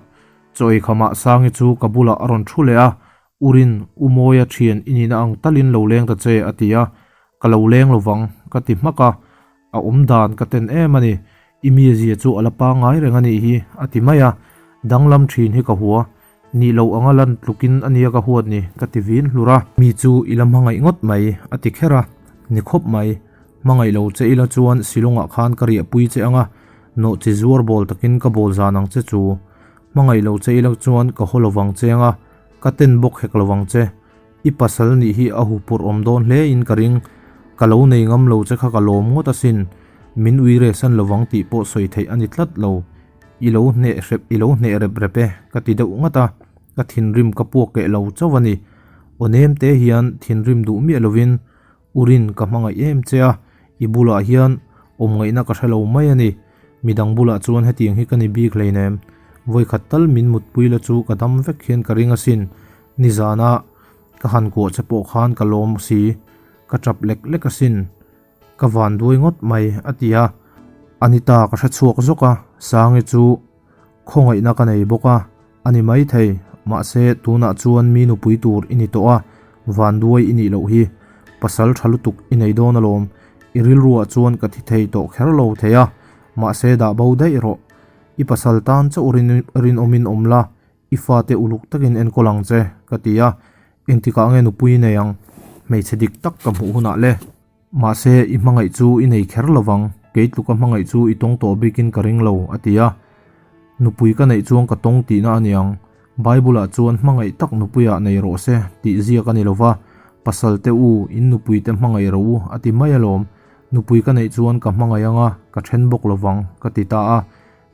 Chaw ei khamah Sangi chu ka bulah a rawn thu leh a, Urin, U Mawia thian i nihna ang talin lo leng ta che, a ti a. Ka lo leng lovang, ka ti hmak a. A awm dan ka ten em a ni. I mizia chu a la pangngai reng a nih hi, a ti mai a. Danglam thin hi ka hua. Nih loh anga lan tlukin a nia ka huat ni, ka ti vin hlur a. Mi chu i la hmangaih ngawt mai, a ti kher a. Ni khawp mai. Hmangaih lo che ila chuan Shillong-ah khan ka riahpui che ang a, nawhchi zuar bawl takin ka bawl zan ang che chu. Hmangaih lo che ila chuan ka haw lovang che ang a, ka ten bawk hek lovang che. I pasal nih hi a hupurh awm dawn hle in ka ring. Ka lo nei ngam lo che kha ka lawm ngawt asin. Min ui rehsan lovang tih pawh sawi theih a ni tlat lo. I lo hneh hrep i lo hneh rep rep e ka ti deuh ngat a, ka thinrim ka puak keh lo chauh a ni. Aw nem te hian thinrim duh miah lovin Urin ka hmangaih em che a, i bulah hian awm ngaihna ka hre lo mai a ni. Midang bulah chuan hetiang hi ka ni bik hleinem. Vawikhat tal min mutpui la chu ka dam vek hian ka ring asin. Nizana ka han kuah che pawh khan ka lawm si, ka tap lek lek asin, ka van duai ngawt mai, a ti a. Anita ka hre chhuak zawk a, Sangi chu khawngaihna ka nei bawk a, a ni maithei, mahse tunah chuan mi nupui tur i ni tawh a, van duai i nih loh hi, pasal tha lutuk i nei dawn alawm, i rilruah chuan ka thi thei tawh kher lo thei a, mahse dah bo daih rawh, i pasal tan chauh rinawmin awm la, I fate uluk takin enkawl ang che, ka ti a. Engtikah nge nupui nei ang? Hmeichhe dik tak ka hmuh hunah le. Mahse, i hmangaih chu i nei kher lovang, kei tluka hmangaih chu i tawng tawh bikin ka ring lo, a ti a. Nupui ka neih chuan ka tawng tihna a niang. Bible-ah chuan hmangaih tak nupuiah nei rawh se tih ziak a ni lova, pasal te u, in nupuite hmangaih rawh u, a ti mai alawm. Nupui ka neih chuan ka hmangaih anga ka then bawk lovang, ka ti ta a.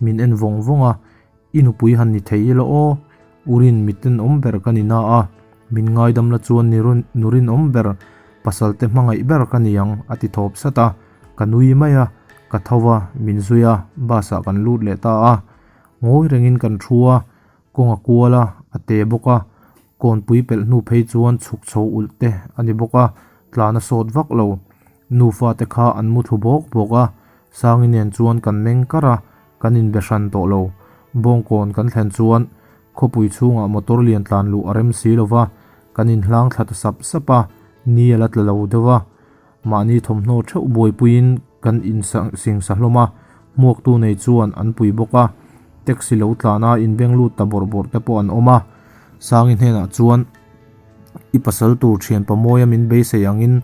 Min en vawng vawng a, I nupui han ni thei ila aw, Urin mi tenawm ber ka ni na a, min ngaidam la chuan ni nu rinawm ber, pasal te hmangaih ber ka ni ang, a ti thawp sat a. Ka nui mai a, ka tho va, min zui a, bus ah kan lut leh ta a. Ngawi rengin kan thu a, kawng a kual a, a te bawk a, kawnpui pelh hnu phei chuan chhuk chho ulh te a ni bawk a, tlan a sawt vak lo. Nufa te kha an mu thlu bawk bawk a, Sangi nen chuan kan meng kar a, kan inbe hran tawh lo. Bawngkawn kan thlen chuan khawpui chhungah motor lian tlan luh a rem si lo va, kan inhlang thla ta sap sap a, ni a la tla lo deuh a. Mahni thawmhnaw theuh buaipuiin kan insingsa hlawm a, hmuaktu nei chuan an pui bawk a, taxi lo tlana inbeng lut ta bawrh bawrh te pawh an awm a. Sangi hnenah chuan, I pasal tur thian pamawia min beisei angin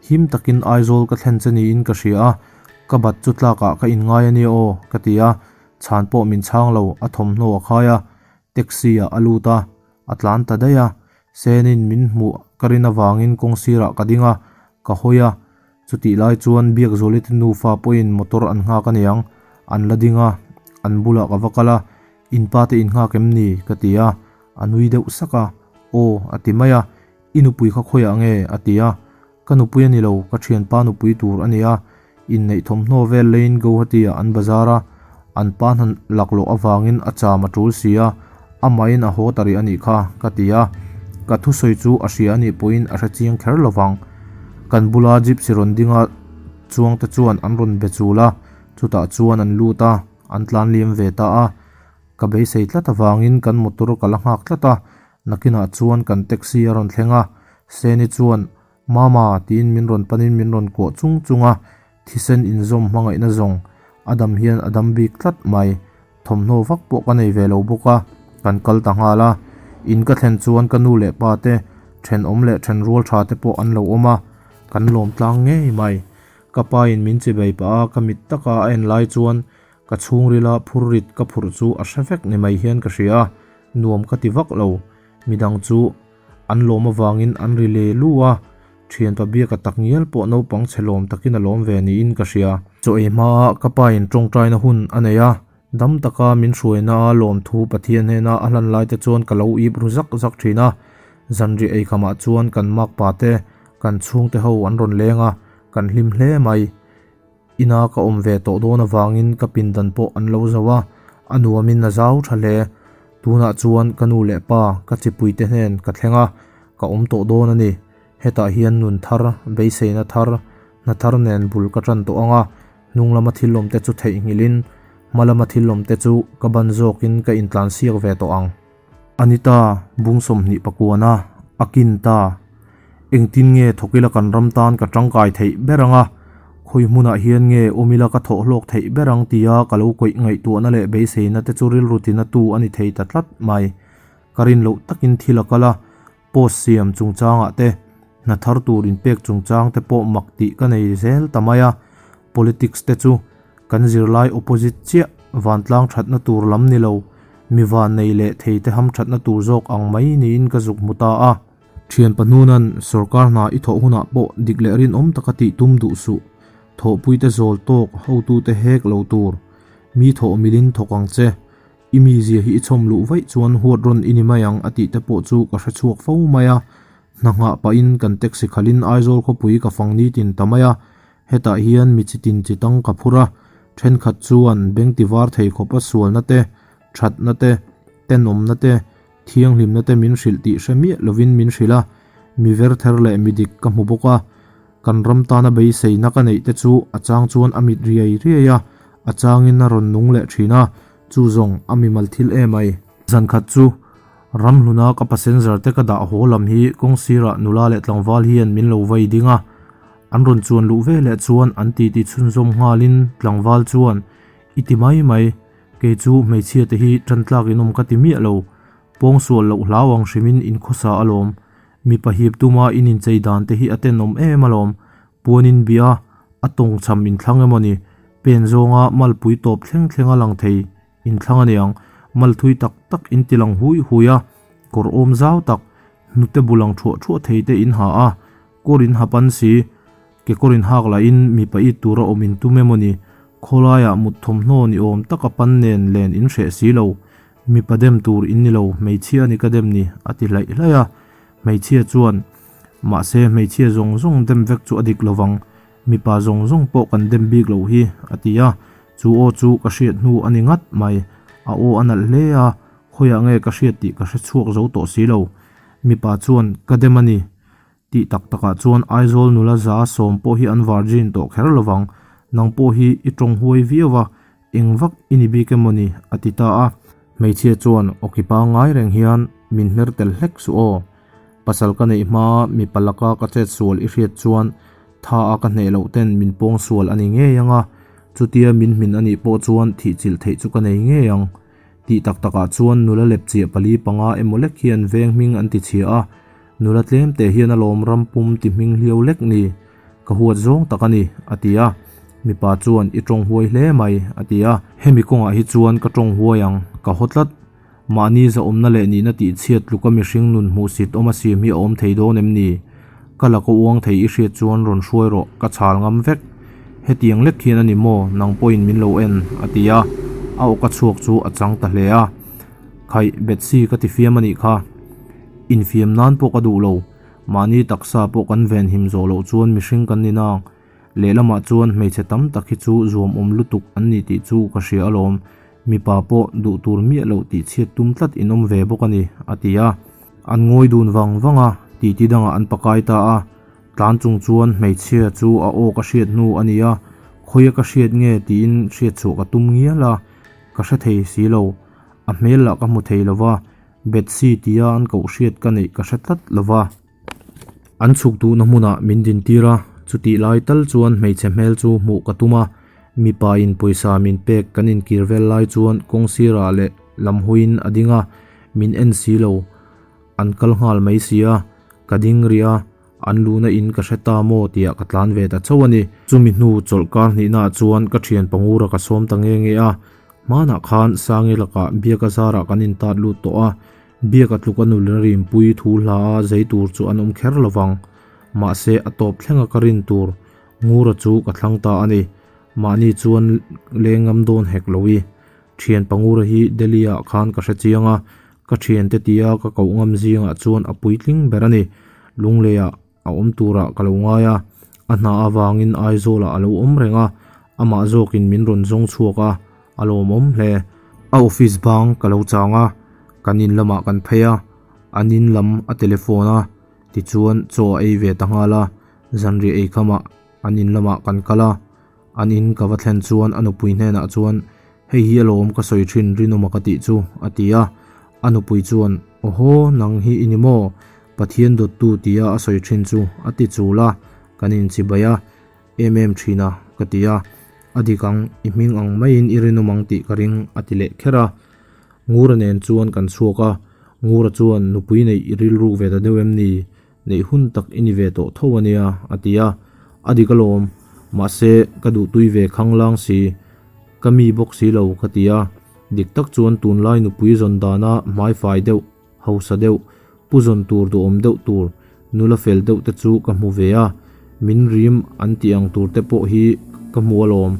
him takin Aizawl ka thlen che niin ka hria a, ka bat chu tlakah ka inngai a nia aw, ka ti a, chhan pawh min chhang lo, a thawmhnaw a khai a, taxi-ah a lut a. A tlan ta daih a, Senin min hmuh ka rin avangin kawng sirah ka ding a, ka hawi a. Chutih lai chuan Biakzawlite nufa pawhin motor an nghak aniang, an la ding a, an bulah ka va kal a, In pa te in nghak em ni? ka ti a, a nui deuh sak a, Aw, a ti mai a, I nupui kha khawiah nge? a ti a, Ka nupui a ni lo, ka thianpa nupui tur a ni a, inneih thawmhnaw vel leiin Guwahati-ah an bazar a, an pa hna laklawh avangin a cham a tul si a, amahin a haw ta rih a nih kha, ka ti a, ka thusawi chu a hria a nih pawhin a hre chiang kher lo vang. Kan bula gypsy rawn dinga chuangte chuan an rawn be chul a, chutah chuan an lut a, an tlan liam ve ta a, ka beisei tlat avangin kan motor ka la nghak tlat a, Nakinah chuan kan taxi a rawn thleng a, Seni chuan, Mama, tiin min rawn panin min rawn kuah chung chung a, thisen inzawm hmangaihna zawng a dam hian a dam bik tlat mai. Thawmhnaw vak pawh ka nei ve lo bawk a, kan kal ta nghal a. In ka thlen chuan ka nu leh pa te, thenawm leh thenrual tha te pawh an lo awm a, kan lawm tlang ngei mai. Ka pa in min chibei pah a, ka mit taka a en lai chuan ka chhungrila phurrit ka phurh chu a hre vek ni mai hian ka hria a. Nuam ka ti vak lo, midang chu an lawm avangin an ri le lu a, thianpa biaka tak ngial pawh naupang chhe lawm takin a lawm ve niin ka hria. Chaw ei hmaa ka pa in tawngtaina hun a nei a, dam taka min hruaina a lawmthu Pathian hnena a hlan lai te chuan ka lo ip ru zak zak thin a, zanriah eikhamah chuan kan makpa te, kan chhungte ho an rawn leng a, kan hlim hle mai. Ina ka awm ve tawh dawn avangin ka pindan pawh an lo zo a, a nuamin a zau tha hle. Tunah chuan ka nu leh pa, ka chipuite hnen ka thleng a, ka awm tawh dawn a ni. Hetah hian nun thar, beiseina thar, hna thar nen bul ka tan tawh ang a, hnung lama thil awmte chu theihnghilhin, hma lama thil awmte chu ka ban zawkin ka intlansiak ve tawh ang. Anita, bung 20 pakuana, a kin ta. Engtin nge thawk ila kan ram tan ka tangkai theih ber ang a, khawi hmunah hian nge awm ila ka thawh hlawk theih ber ang tia ka lo kawih ngaihtuahna leh beiseina te chu rilru tina tu a ni thei ta tlat mai. Ka rin loh takin thil a kal a, post siam chungchangah te, hna thar tur inpek chungchang te pawh mak tih ka nei zel ta mai a, politics te chu Kan zirlai opposite chiah vantlang thatna tur lam ni lo, mi vannei leh thei te ham thatna tur zawk ang mai niin ka zuk hmu ta a. Thian pahnunan sorkar hna i thawh hunah pawh dik leh rinawm taka tih tum duh suh. Thawhpuite zawl tawk hotute hek lo tur. Mi thawh milin thawk ang che. I mizia hi i chhawm luh vaih chuan huat rawn i ni mai ang a tih te pawh chu ka hre chhuak fo mai a. Hna nghah pahin kan taxi khalhin Aizawl khawpui ka fang nitin ta mai a. Hetah hian mi chitin chi tang ka phur a, thenkhat chuan beng ti var thei khawpa sualna te, thatna te, tenawmna te, thianghlimna te min hrilh tih hre miah lovin min hrilh a, mi ver ther leh mi dik ka hmu bawk a. Kan ram tana beiseina ka neih te chu a chang chuan a mit riai riai a, a changin a rawn nung leh thin a, chu zawng a mimal thil em ai. Zankhat chu Ramhluna ka passenger te ka dah haw lam hi kawng sirah nula leh tlangval hian min lo vai ding a, an rawn chuan luh ve leh chuan an titi chhunzawm nghalin tlangval chuan, I ti mai mai, kei chu hmeichhia te hi tan tlak in awm ka ti miah lo, pawngsual loh hlau ang hrimin in khawsa alawm, mipa hip tuma in inchei dan te hi a tenawm em alawm. Puan in bih a, a tawngchham inthlang emaw ni? Pen zawnga malpui tawp thleng thleng a lang thei inthlang a niang. Mal thui tak tak in ti lang hui hui a, kawr awm zau tak, hnute bu lang thuah thuah thei te in ha a, kawr in ha pan si, kekawr in hak lahin mipa it tura awm in tum emaw ni? Khawlaiah mut thawmhnaw ni awm taka pan nen len in hreh si lo. Mipa dem tur in ni lo, hmeichhia a ni ka dem ni, a ti hlaih hlaih a. Hmeichhia chuan, Mahse, hmeichhia zawng zawng dem vek chu a dik lovang, mipa zawng zawng pawh kan dem bik loh hi, a ti a. Chu aw chu ka hriat hnu a ni ngat mai. A aw a nalh hle a, khawiah nge ka hriat tih ka hre chhuak zo tawh si lo. Mipa chuan, Ka dem a ni. Tih tak takah chuan Aizawl nula 110 pawh hi an virgin tawh kher lovang, nang pawh hi i tawng huai viau a, eng vak i ni bik emaw ni? a ti ta a. Hmeichhia chuan awki pangngai reng hian min hmer tel hlek suh aw. Pasal ka neih hmaa mipa laka ka chet sual i hriat chuan tha a ka hneh loh ten min pawng sual a ni ngei ang a, chutia min hmin a nih pawh chuan thih chilh theih chu ka nei ngei ang. Tih tak takah chuan nula lepchiah pali panga emaw lek hian veng hming an ti chhia a, Nula tlem teh hian a lawm ram pum ti hming hliau lek ni, ka huat zawng tak a ni, a ti a. Mipa chuan i tawng huai hle mai, a ti a. Hemi kawngah hi chuan ka tawng huai ang, ka haw tlat. Mahni zahawmna leh nihna tihchhiat tluka mihring nun hmuhsit awm a siam hi a awm thei dawn em ni? Ka la ka uang thei i hriat chuan rawn hruai rawh, ka chhal ngam vek. Hetiang lek hian a ni maw, nang pawhin min lo en, a ti a. A awka chhuak chu a chang ta hle a. Khaih, Betsy ka ti fiam a nih kha. Infiam nan pawh ka duh lo, mahni taksa pawh kan venhim zawh loh chuan mihring kan ni nang. Lehlamah chuan hmeichhe tam tak hi chu zuamawm lutuk an ni tih chu ka hria alawm, mipa pawh duh tur miah loh tih chhiat tum tlat in awm ve bawk a ni, a ti a. An ngawi dun vang vang a, titi dangah an pakai ta a. Tlan chung chuan hmeichhia chu a aw ka hriat hnu a ni a, khawia ka hriat nge tiin hriatchhuah ka tum ngial a, ka hre thei si lo. A hmel lah ka hmu thei lo va. Betsy tia an koh hriat ka neih ka hre tlat lo va. An chhuk duhna hmunah min dintir a, chutih lai tal chuan hmeichhe hmel chu hmuh ka tum a, mipa in pawisa min pek kan inkir vel lai chuan kawng sirah leh lam hawiin a ding a, min en si lo. An kal nghal mai si a, ka ding rih a, an luhna in ka hre ta maw tiah ka tlan ve ta chauh a ni. Chumi hnu chawlh kar hnihnaah chuan ka thian pangura ka sawm ta nge nge a, Hmanah khan Sangi lakah Biaka zarah kan intat lut tawh a, Biaka tluka nula rimpui thu hla a zei tur chu an awm kher lo vang. Mahse a tawp thlenga ka rin tur Ngura chu ka thlang ta a ni. Mahni chuan leng ngam dawn hek lo i. Thian Pangura hi Delhi ah khan ka hre chiang a, ka thiante tia ka koh ngam zingah chuan a puitling ber a ni. Lungleiah a awm turah ka lo ngai a, a hna avangin Aizawlah a lo awm reng a, amah zawkin min rawn zawng chhuak a, a lawmawm hle. A office bang ka lo chang a, kan in lamah kan phei a, an in lam a telephone a, tichuan chaw a ei ve ta nghal a, zanriah ei khamah an in lamah kan kal a, an in ka va thlen chuan a nupui hnenah chuan Hei hi alawm ka sawi thin rinawma ka tih chu, a ti a. A nupui chuan, Awhaw, nang hi i ni maw? Pathian dawttu tia a sawi thin chu, a ti chul a, kan inchibai a, em em thin a, ka ti a. A dik ang, i hming ang maiin i rinawm ang tih ka ring, a ti leh kher a. Ngura nen chuan kan chhuak a, Ngura chuan, Nupui neih i rilruk ve ta deuh em ni? Neih hun tak i ni ve tawh tho a nia, a ti a. A dik alawm, mahse ka duhtui ve khanglang si, ka mi bawk si lo ka ti a. Dik tak chuan tunlai nupui zawn dana hmaifai deuh, hausa deuh, pu zawn tur duhawm deuh tur, nula fel deuh te chu ka hmu ve a, min rim an tih ang tur te pawh hi ka hmu alawm.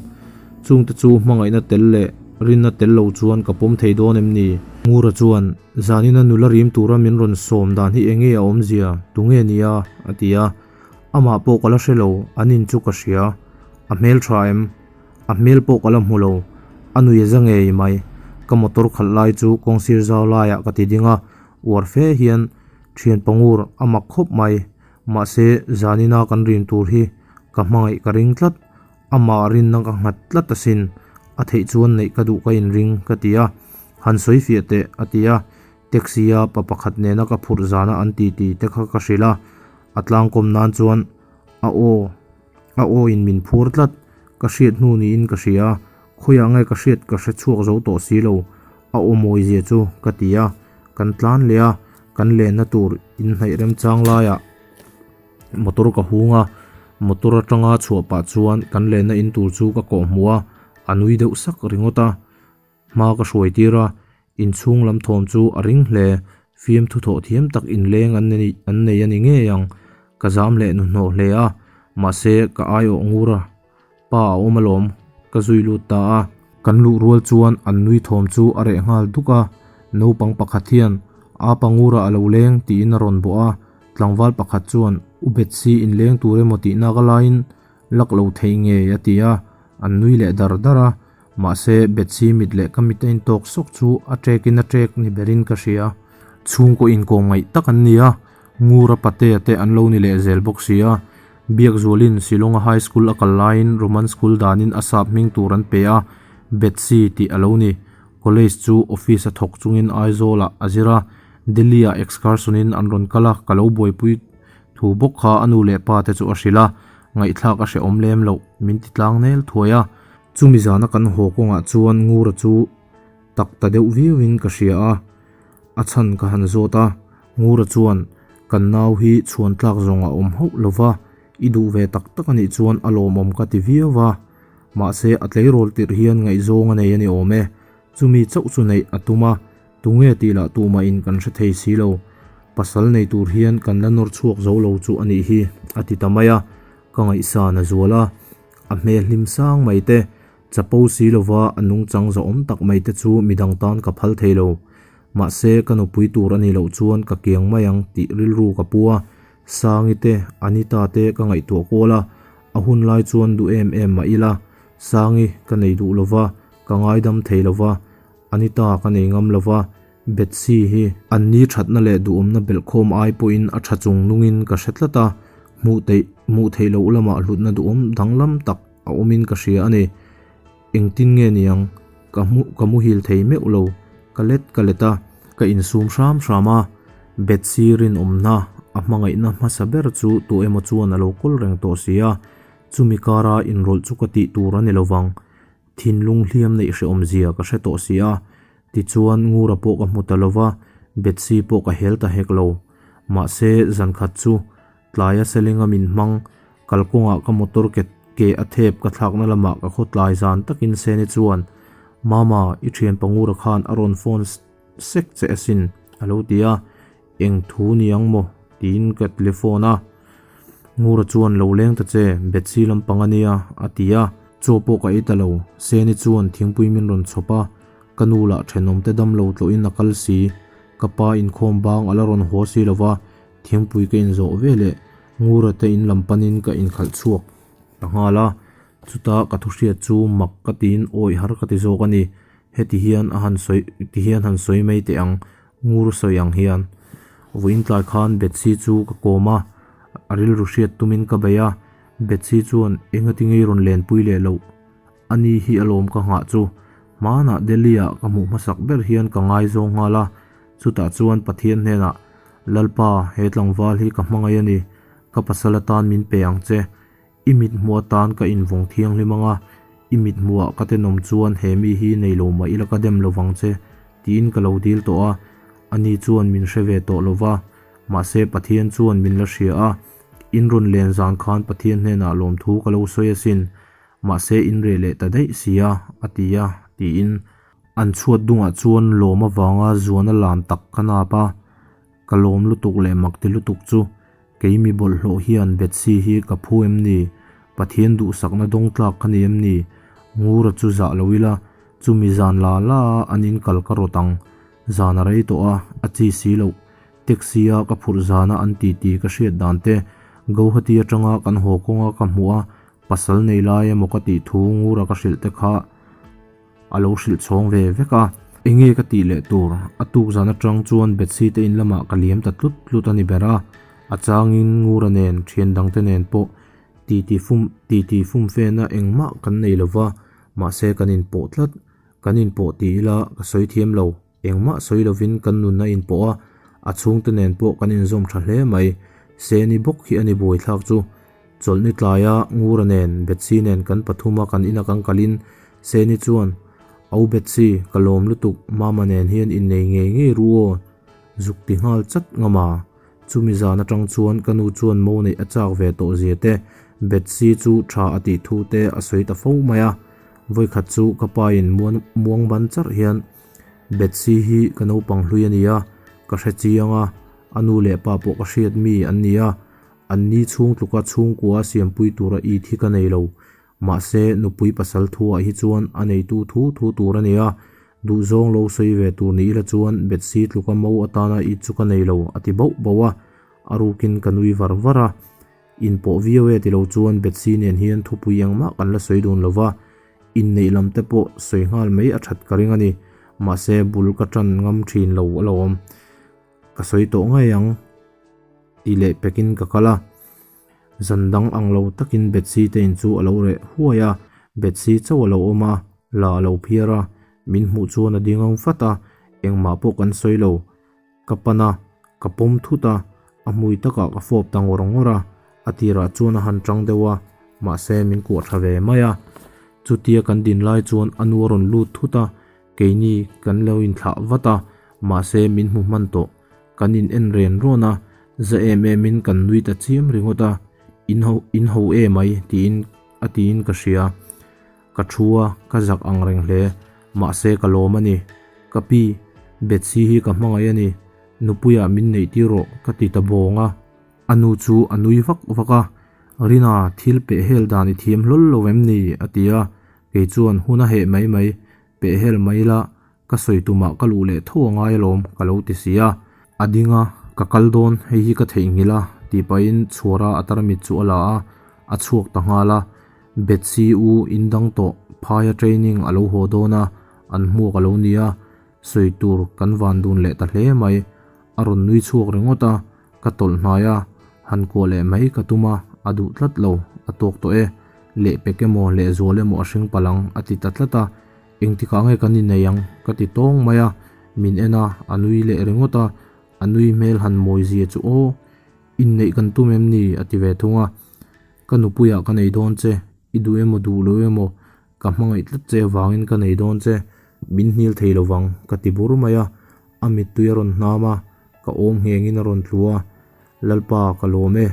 Chungte chu hmangaihna tel leh rinna tel lo chuan ka pawm thei dawn em ni? Ngura chuan Zanina nula rim tura min rawn sawm dan hi enge a awmzia, tunge nia? a ti a. Amah pawh ka la hre lo, an in chu ka hria. A hmel tha em? A hmel pawh ka la hmu lo. A nui a za ngei mai. Ka motor khalh lai chu kawngsir zau laiah ka ti ding a, uar fe hian thian pangur a mak khawp mai. Mahse, zanina kan rim tur hi ka hmangaih ka ring tlat. Amah rinna ka nghat tlat asin, a theih chuan neih ka duh ka inring ka ti a, han sawi fiah teh a ti a, taxi a pa pakhat nena ka phurh zana an ti ti te kha ka hrilh a, a tlangkawm nan chuan a aw a aw in min phur tlat, ka hriat hnu niin ka hria a, khawiah nge ka hriat ka hre chhuak zo tawh si lo, a aw mawi zia chu ka ti a, kan tlan leh a, kan lenna tur inhnaih remchang laiah. Motor ka hung a, Motor atanga chhuah pah chuan kan lenna in tur chu ka kawh hmuh a, a nui deuh sak ringawt a. Hma ka hruai tir a, inchhung lam thawm chu a ring hle. Fiamthu thawh thiam tak inleng an an nei a ni ngei ang. Ka zam leh hnuhnawh hle a, mahse ka aiawh ngur a. Pa a awm alawm, ka zui lut ta a. Kan luh rual chuan an nui thawm chu a reh nghal duk a, naupang pakhat hian, Apa ngura a lo leng, tiin a rawn bawh a. Tlangval pakhat chuan, U Betsy inleng tur emaw tihna ka laiin lak lo thei ngei, a ti a. An nui leh dar dar a, mahse Betsy mit leh ka mit a intawk sawk chu a ṭekin a ṭek ni berin ka hria. Chhungkaw inkawm ngaih tak an ni a, Ngura patea te an lo ni leh zel bawk si a. Biakzualin Shillonga High School a kal laiin Roman School danin a sap hming tur an pe a, Betsy tih a lo ni. College chu office a thawk chungin Aizawlah a zir a, Delhi-ah excursion-in an rawn kal a, ka lo buaipui thu bawk kha a nu leh pa te chu a hrilh a, ngaihthlak a hrehawm lem loh, min ti tlang nel thuai a. Chumi zana kan haw kawngah chuan Ngura chu tak ta deuh viauin ka hria a, a chhan ka han zawt a, Ngura chuan, Kan nau hi chhuan tlak zawng a awm hauh lo va, i duh ve tak tak a nih chuan a lawmawm ka ti viau va, mahse a tleirawl tirh hian ngaihzawng a nei a ni awm e, chumi chauh chu neih a tum a, tunge tih lah tumahin kan hre thei si lo, pasal nei tur hian kan la nawr chhuak zo lo chu a nih hi, a ti ta mai a, ka ngaihsan a zual a, a hmel hlim sang mai te. Chapo si lova a nungchang zahawm tak mai te chu midang tan ka phal thei lo. Mahse, ka nupui tur a nih loh chuan ka kiang mai ang tih rilru ka pu a, Sangi te, Anita te ka ngaihtuah kual a, a hun lai chuan duh em em mah ila, Sangi ka nei duh lova, ka ngaidam thei lova, Anita ka nei ngam lova, Betsy hi an ni thatna leh duhawmna belhkhawm ai pawhin a tha chung nungin ka hre tlat a, hmuh theih hmuh theih loh lamah hlutna duhawm danglam tak a awmin ka hria a ni. Engtin nge niang? Ka hmu ka muhil thei meuh lo. Ka let ka let a, ka insum hram hram a. Betsy rinawmna a hmangaihna hmasa ber chu tu emaw chuan a lo kawl reng tawh si a, chumi kara inrawlh chu ka tih tur a ni lovang. Thinlung hliam neih hrehawm zia ka hre tawh si a. Tichuan Ngura pawh ka hmu ta lova, Betsy pawh ka hel ta hek lo. Mahse zankhat chu Tlaia Selinga min hmang, kalkawngah ka motor ke ke a thep ka thlakna lamah ka khaw tlai zan takin Seni chuan, Mama, i thian Pangura khan a rawn phone sek che asin, a lo ti a. Eng thu ni ang maw? tiin ka telephone a. Ngura chuan, Lo leng ta che, Betsy lampang a nia, a ti a. Chaw pawh ka ei ta lo, Seni chuan thingpui min rawn chhawp a. Ka nu lah thenawmte damlo tlawhin a kal si. Ka pa inkhawm bang a la rawn haw si lo va, Thingpui ka inzawh ve leh Ngura te in lam panin ka inkhalh chhuak ta nghal a, chuta ka thu hriat chu mak ka tiin awih har ka ti zawk a ni. Heti hian a han sawi ti hian han sawi mai teh ang, Ngur sawi ang hian. Vawiin tlai khan Betsy chu ka kawm a, a rilru hriat tumin ka bei a, Betsy chuan engati ngei rawn lenpui leh loh A ni hi alawm ka nghah chu. Hmanah Delhi-ah ka hmuh hmasak ber hian ka ngaizawng nghal a, chutah chuan Pathian hnenah, Lalpa, he tlangval hi ka hmangaih a ni, ka pasal atan min pe ang che. I mithmuh atan ka invawng thianghlim ang a, i mithmuhah ka tenawm chuan he mi hi nei lo mah ila ka dem lovang che, tiin ka lo dil tawh a. Ani chuan min hre ve tawh lova, mahse Pathian chuan min la hria a, in rawn len zan khan Pathian hnenah lawmthu ka lo sawi asin. Mahse in reh leh ta daih si a, a ti a, tiin an chhuat dungah chuan lawm avanga zuan a lam tak ka nap a. Ka lawm lutuk leh mak ti lutuk chu kei mi bawlhhlawh hian Betsy hi ka phu em ni? Pathian duhsakna dawng tlak ka ni em ni? Ngura chu zah lo ila, chumi zan la la a an in kal ka rawt ang. Zan a rei tawh a, a chi si loh. Taxi a ka phurh zana an titi ka hriat dan te, Guwahati atanga kan haw kawnga ka hmuh a, Pasal nei lai emaw ka tih thu Ngura ka hrilh te kha a lo hrilh chhawng ve vek a. Enge ka tih leh tur? A tuk zan atang chuan Betsy te in lamah ka liam ta tlut tlut a ni ber a. A changin Ngura nen, thian dang te nen pawh titi fum titi fum fena engmah kan nei lova, mahse kan inpawh tlat. Kan inpawh ti ila ka sawi thiam lo. Engmah sawi lovin kan nun a inpawh a, a chhungte nen pawh kan inzawm tha hle mai. Seni bawk hi a ni buaithlak chu. Chawlhni tlaia Ngura nen, Betsy nen kan pathuma kan ina kan kalin Seni chuan, Au Betsy, ka lawm lutuk, Mama nen hian innei ngei ngei ru aw, zuk ti nghal chat ngam a. Chumi zan atang chuan ka nu chuan mo neih a chak ve tawh zia te, Betsy chu tha a tih thu te a sawi ta fo mai a. Vawikhat chu ka pa in muang ban charh hian Betsy hi ka naupang hlui a ni a, ka hre chiang a, a nu leh pa pawh ka hriat mi an ni a, an ni chhung tluka chhungkua siampui tura it hi ka nei lo. Mahse, nupui pasal thuah hi chuan a neitu thu thu tur a ni a, duhzawng lo sawi ve tur ni ila chuan Betsy tluka mo atana it chu ka nei lo, a ti bauh bauh a, a rukin ka nui var var a. Inpawh viau e ti lo chuan Betsy nen hian thupui engmah kan la sawi dun lo va, inneih lam te pawh sawi nghal mai a that ka ring a ni. Mahse, bul ka tan ngam thin lo alawm. Ka sawi tawh ngei ang ti leh pekin ka kal a. Zan dang ang lo takin Betsy te in chu a lo reh huai a, Betsy chauh a lo awm a, la a lo phiar a, min hmuh chuan a ding ang vat a, engmah pawh kan sawi lo. Ka pan a, ka pawm thut a, a hmui takah ka fawp ta ngawr ngawr a, a tirah chuan a han tang deuh a, mahse min kuah tha ve mai a. Chutia kan din lai chuan a nu a rawn lut thut a, keini kan lo inthlah vat a, mahse min hmu hman tawh. Kan in en ren rawn a, za em em in kan nui ta chiam ringawt a, in ho in ho e mai tiin a tiin ka hria. Ka thu a, ka zak ang reng hle. Mahse ka lawm a ni. Ka pi, Betsy hi ka hmangaih a ni. Nupuiah min neih tir rawh ka ti ta bawng a. A nu chu a nui vak vak a, Rina, thil pehhel dan i thiam hlawl lo em ni? a ti a. Kei chuan hun a heh mai mai, pehhel mai la, ka sawi tumah ka luh leh tho a ngai alawm ka lo ti si a. A ding a, ka kal dawn, hei hi ka theihnghilh a tih pahin chhuara a tarmit chu a la a, a chhuak ta nghal a. Betsy u in dang tawh, phaia training a lo haw dawn a, an hmuak a lo ni a, sawi tur kan van dun leh ta hle mai. A rawn nui chhuak ringawt a, ka tawlh hnai a, han kuah leh mai ka tum a, a duh tlat lo, a tawk tawh e, lehpek emaw lehzual emaw a hring palh ang a ti ta tlat a. Engtikah nge kan innei ang? ka ti tawng mai a, min en a, a nui leh ringawt a, a nui hmel han mawi zia chu aw, inneih kan tum em ni? a ti ve thung a, Ka nupuiah ka nei dawn che, i duh emaw duh lo emaw, ka hmangaih tlat che avangin ka nei dawn che, min hnil thei lo vang, ka ti bur mai a, a mittui a rawn hnam a, ka awm nghengin a rawn tlu a, Lalpa, ka lawm e,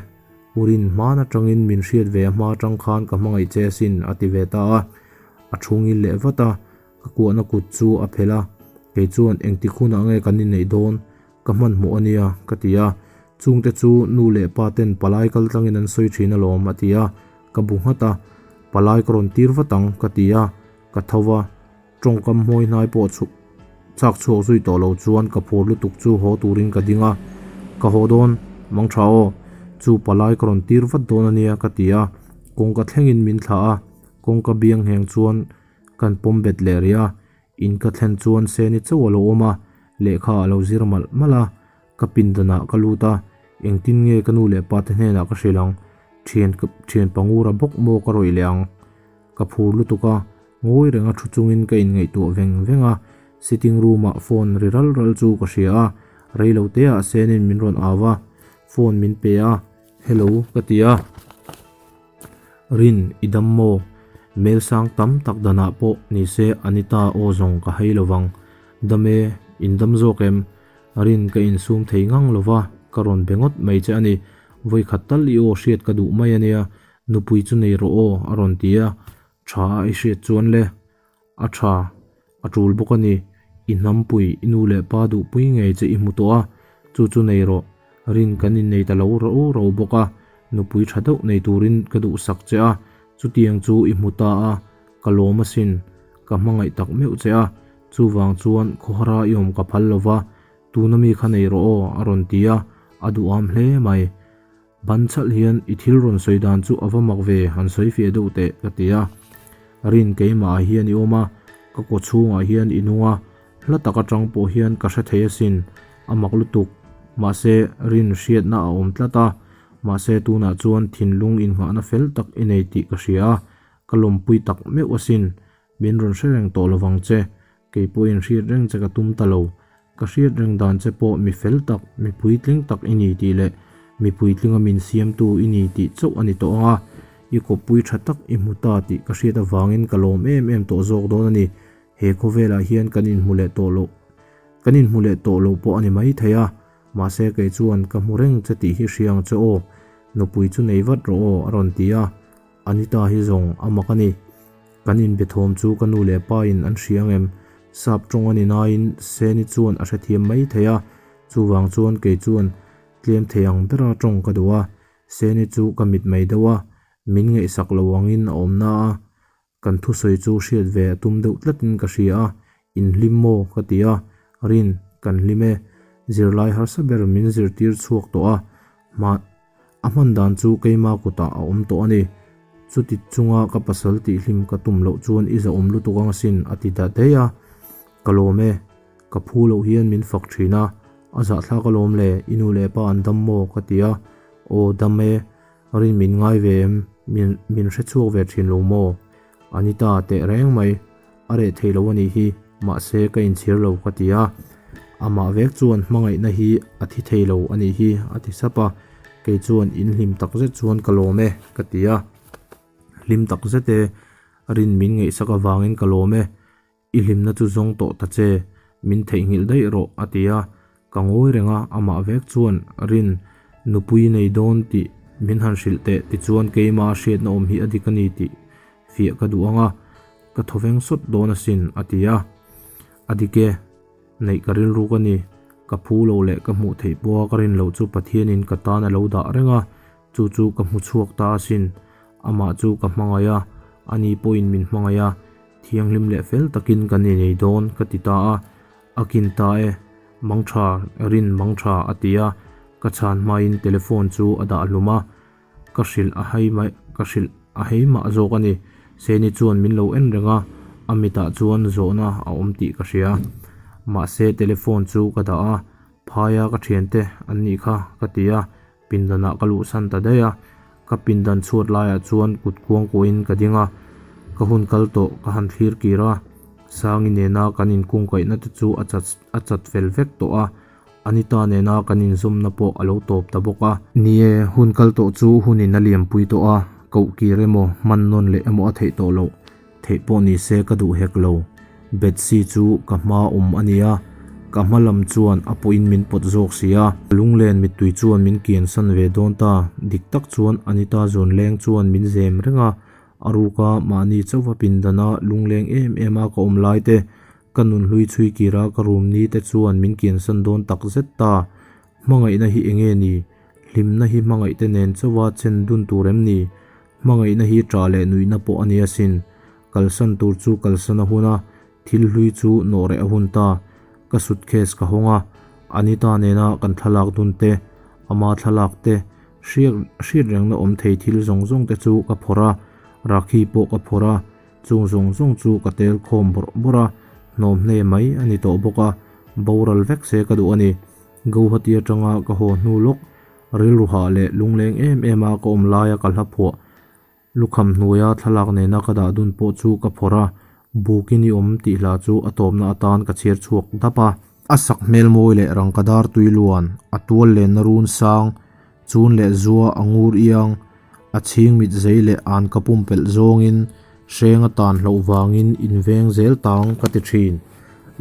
Urin hman atangin min hriat ve a hma atang khan ka hmangaih che asin, a ti ve ta a, a thu ngil leh vat a, ka kuahna kut chu a phelh a, kei chuan engtik hunah nge kan inneih dawn, ka hmanhmawh a nia, ka ti a, chungte chu nu leh pa ten palai kal tlangin an sawi thin alawm, a ti a, ka bu nghat a, palai ka rawn tir vat ang, ka ti a, ka tho va. Tawngkam hmawi hnai pawh chhuk chak chhuak zui tawh lo chuan ka phur lutuk chu haw turin ka ding a, Ka haw dawn, mang tha aw, chu palai ka rawn tir vat dawn a nia ka ti a, kawngka thlengin min thlah a, kawngka biang ngheng chuan kan pawm bet leh rih a, in ka thlen chuan Seni chauh a lo awm a, lehkha a lo zir malh malh a, ka pindanah ka lut a, engtin nge ka nu leh pa te hnenah ka hrilh ang, thian thian pangura bawk maw ka rawih leh ang. Ka phur lutuk a, ngawi renga thu chungin ka inngaihtuah veng veng a, sitting room ah phone ri ral ral chu ka hria a, reilo te ah Senin min rawn au a, phone min pe a, Hello ka ti a, Rin i dam maw? Mail sang tam tak danah pawh ni se Anita aw zawng ka hai lovang, dam e, in dam zawk em? Rin ka insum thei ngang lova, ka rawn be ngawt mai che a ni, vawikhat tal i aw hriat ka duh mai a nia, Nupui chu nei rawh aw, a rawn ti a, tha a i hriat chuan le, a tha, a tul bawk a ni, i hnampui, i nu leh pa duhpui ngei che i hmu tawh a, chu chu nei rawh, rin kan innei ta lo ro ro bawk a, nupui tha deuh nei turin ka duhsak che a, chutiang chu i hmu ta a, ka lawm asin, ka hmangaih tak meuh che a, chuvang chuan khawhara i awm ka phal lo va, tuna mi kha nei rawh aw, a rawn ti a, a duham hle mai. Ban chhalh hian i thil rawn sawi dan chu a va mak ve, han sawi fiah deuh teh, ka ti a. Rin keimahah hian i awm a, ka kaw chhungah hian i nung a, hla tak atang pawh hian ka hre thei asin, a mak lutuk. Mahse, rin hriatna a awm tlat a, mahse tunah chuan thinlung innghahna fel tak i nei tih ka hria a, ka lawmpui tak meuh asin, min rawn hre reng tawh lovang che, Kei pawhin hriat reng che ka tum ta lo. Ka hriat reng dan che pawh mi fel tak, mi puitling tak i ni tih leh mi puitlinga min siamtu i ni tih chauh a ni tawh ang a. I kawppui tha tak i hmu ta tih ka hriat avangin ka lawm em em tawh zawk dawn a ni. He khawvelah hian kan inhmu leh tawh loh, kan inhmu leh tawh lo pawh a ni mai thei a. Mahse kei chuan ka hmu reng che tih hi hria ang che aw, nupui chu nei vat rawh aw a rawn ti a, Anita hi zawng a mak a ni. Kan inbe thawm chu ka nu leh pa in an hria ang em? Sap tawng a ni nain Seni chuan a hrethiam mai thei a, chuvang chuan kei chuan tlem thei ang bera tawng ka duh a, Seni chu ka mit mai deuh a, min ngaihsak lo angin a awm na a, Kan thusawi chu hriat ve a tum deuh tlatin ka hria a, In hlim maw? ka ti a, Rin, kan hlim e. Zirlai harsa ber min zirtir chhuak tawh a, hma a hman dan chu keima kutah a awm tawh a ni. Chuti chunga ka pasal tihhlim ka tum loh chuan i zahawm lutuk ang asin a ti ta daih a, Ka lawm e. Ka phu loh hian min fak thin a, a zahthlak alawm le, i nu leh pa an dam maw? ka ti a, Aw dam e. Rin min ngai ve em? Min min hre chhuak ve thin lo maw? Anita teh reng mai. A reh thei lo a nih hi, mahse ka inchhir lo ka ti a. Amah vek chuan hmangaihna hi a thi thei lo a nih hi a ti sap a. Kei chuan in hlim tak zet chuan ka lawm e ka ti a. Hlim tak zet e, rin min ngaihsak avangin ka lawm e. I hlimna chu zawng tawh ta che, min theihnghilh daih rawh, a ti a. Ka ngawi reng a, amah vek chuan, Rin, nupui nei dawn tih min han hrilh teh, tichuan keima hriatna awm hi a dik a ni tih fiah ka duh ang a, ka thawveng sawt dawn asin, a ti a. A dik e, neih ka rilru ka ni, ka phu lo leh ka hmuh theih pawha ka rin loh chu Pathianin ka tan a lo dah reng a, chu chu ka hmu chhuak ta asin, amah chu ka hmangaih a, ani pawhin min hmangaih a, Thianghlim leh fel takin kan inei dawn ka ti ta a, a kin ta e, mangtha, rin mangtha a ti a, ka chhan hmain telephone chu a dah hlum a, ka hrilh a hei mai ka hrilh a hei mah zawk a ni, Seni chuan min lo en reng a, a mitah chuan zawhna a awm tih ka hria, mahse telephone chu ka dah a, phaia ka thiante an nih kha ka ti a, Pindanah ka luhsan ta daih a, ka pindan chhuat laiah chuan kut kuang kuahin ka ding a, ka hun kal tawh ka han thlir kir a, Sangi nena kan inkungkaihna te chu a chat a chat fel vek tawh a, Anita nena kan inzawmna pawh a lo tawp ta bawk a. Ni e, hun kal tawh chu hunin a liampui tawh a, koh kir emaw, hman nawn leh emaw a theih tawh loh. Theih pawh ni se ka duh hek lo. Betsy chu ka hma awm a nia, ka hma lam chuan a pawhin min pawt zawk si a. Ka lunglen mittui chuan min kiansan ve dawn ta, dik tak chuan Anita zawn leng chuan min zem reng a, a ruka mahni chauha pindana lungleng em em a ka awm lai te, ka nunhlui chhui kira ka rum ni te chuan min kiansan dawn tak zet ta. Hmangaihna hi enge ni? Hlimna hi hmangaihte nen chauha chen dun tur em ni? Hmangaihna hi ṭah leh nuihna pawh a ni asin. Kalsan tur chu kalsan a hun a, thil hlui chu nawh reh a hun ta. Ka suitcase ka hawng a, Anita nena kan thlalak dun te, ama thlalak te, hriak hriat rengna awm thei thil zawng zawng te chu ka phawrh a, Rakhi pawh ka phawrh a, chung zawng zawng chu ka tel khawm bawrh bawrh a, hnawm hne mai a ni tawh bawk a, boral vek se ka duh a ni. Guwahati atanga ka haw hnu lawk rilru hah leh lungleng em em a ka awm laia ka hla phuah lukham hnuaia thlalak nena ka dah dun pawh chu ka phawrh a, bukin i awm tih hla chu a tawpna atan ka chhiar chhuak dap a. A sak hmel mawi leh rangka dar tui luan, a tual lenna run sang, chun leh zua a ngur iang, a chhing mit zei leh an ka pumpelh zawngin hreng atan hloh vangin inveng zel tang ka ti thin.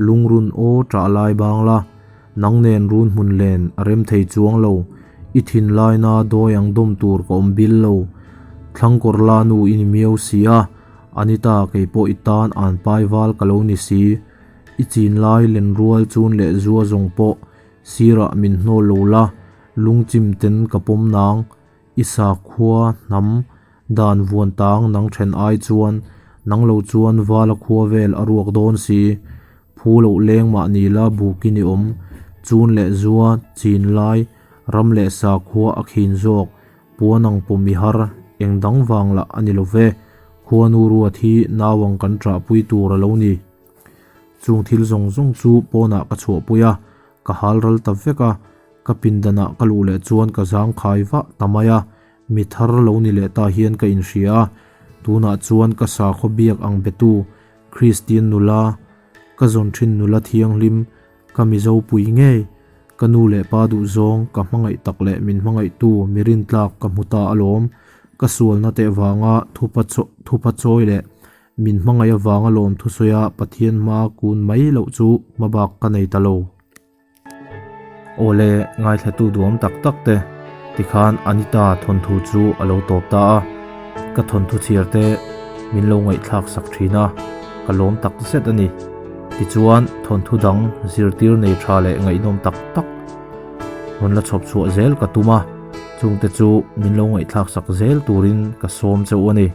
Lungrun aw ṭah lai bang la, nang nen run hmun len a rem thei chuang lo, i thinlaina dawi ang dawm tur ka awm bil lo. Thlangkawr la nu i ni miau si a, Anita kei pawh i tan an pai val ka lo ni si. I chinlai lenrual chun leh zua zawng pawh sirah min hnawl lo la, lungchim ten ka pawm nang. I sakhua hnam dan vuan tang nang then ai chuan nang lo chuan vala khua vel a ruak dawn si. Phu loh leng mah ni la bukin i awm. Chun leh zua, chin lai, ram leh sakhua a khin zawk. Puan ang pawm i har, eng dang vang lah a ni lo ve. Khuanu ruat hi nau ang kan ṭahpui tur a lo ni. Chung thil zawng zawng chu pawnah ka chhuahpui a, ka hal ral ta vek a. Ka pindanah ka luh leh chuan ka zang khai vah ta mai a, mi thar lo ni leh ta hian ka inhria a, tunah chuan ka sakhaw biak ang betu Kristian nula, ka zawn thin nula thianghlim, ka Mizo pui ngei, ka nu leh pa duhzawng, ka hmangaih tak leh min hmangaihtu mi rintlak ka hmu ta alawm, ka sualna teh vanga thupa thupa chawi leh min hmangaih avanga lawm thusawi a Pathian hma kun mai loh chu hmabak ka nei ta lo. Awle, ngaithlatu duhawm tak tak te, tikhan Anita thawnthu chu a lo tawp ta a, ka thawnthu chhiar te min lo ngaihthlak sak thin a, ka lawm tak zet a ni. Tichuan, thawnthu dang zirtir nei tha leh ngaihnawm tak tak rawn la chhawp chhuah zel ka tum a, chungte chu min lo ngaihthlak sak zel turin ka sawm chauh a ni.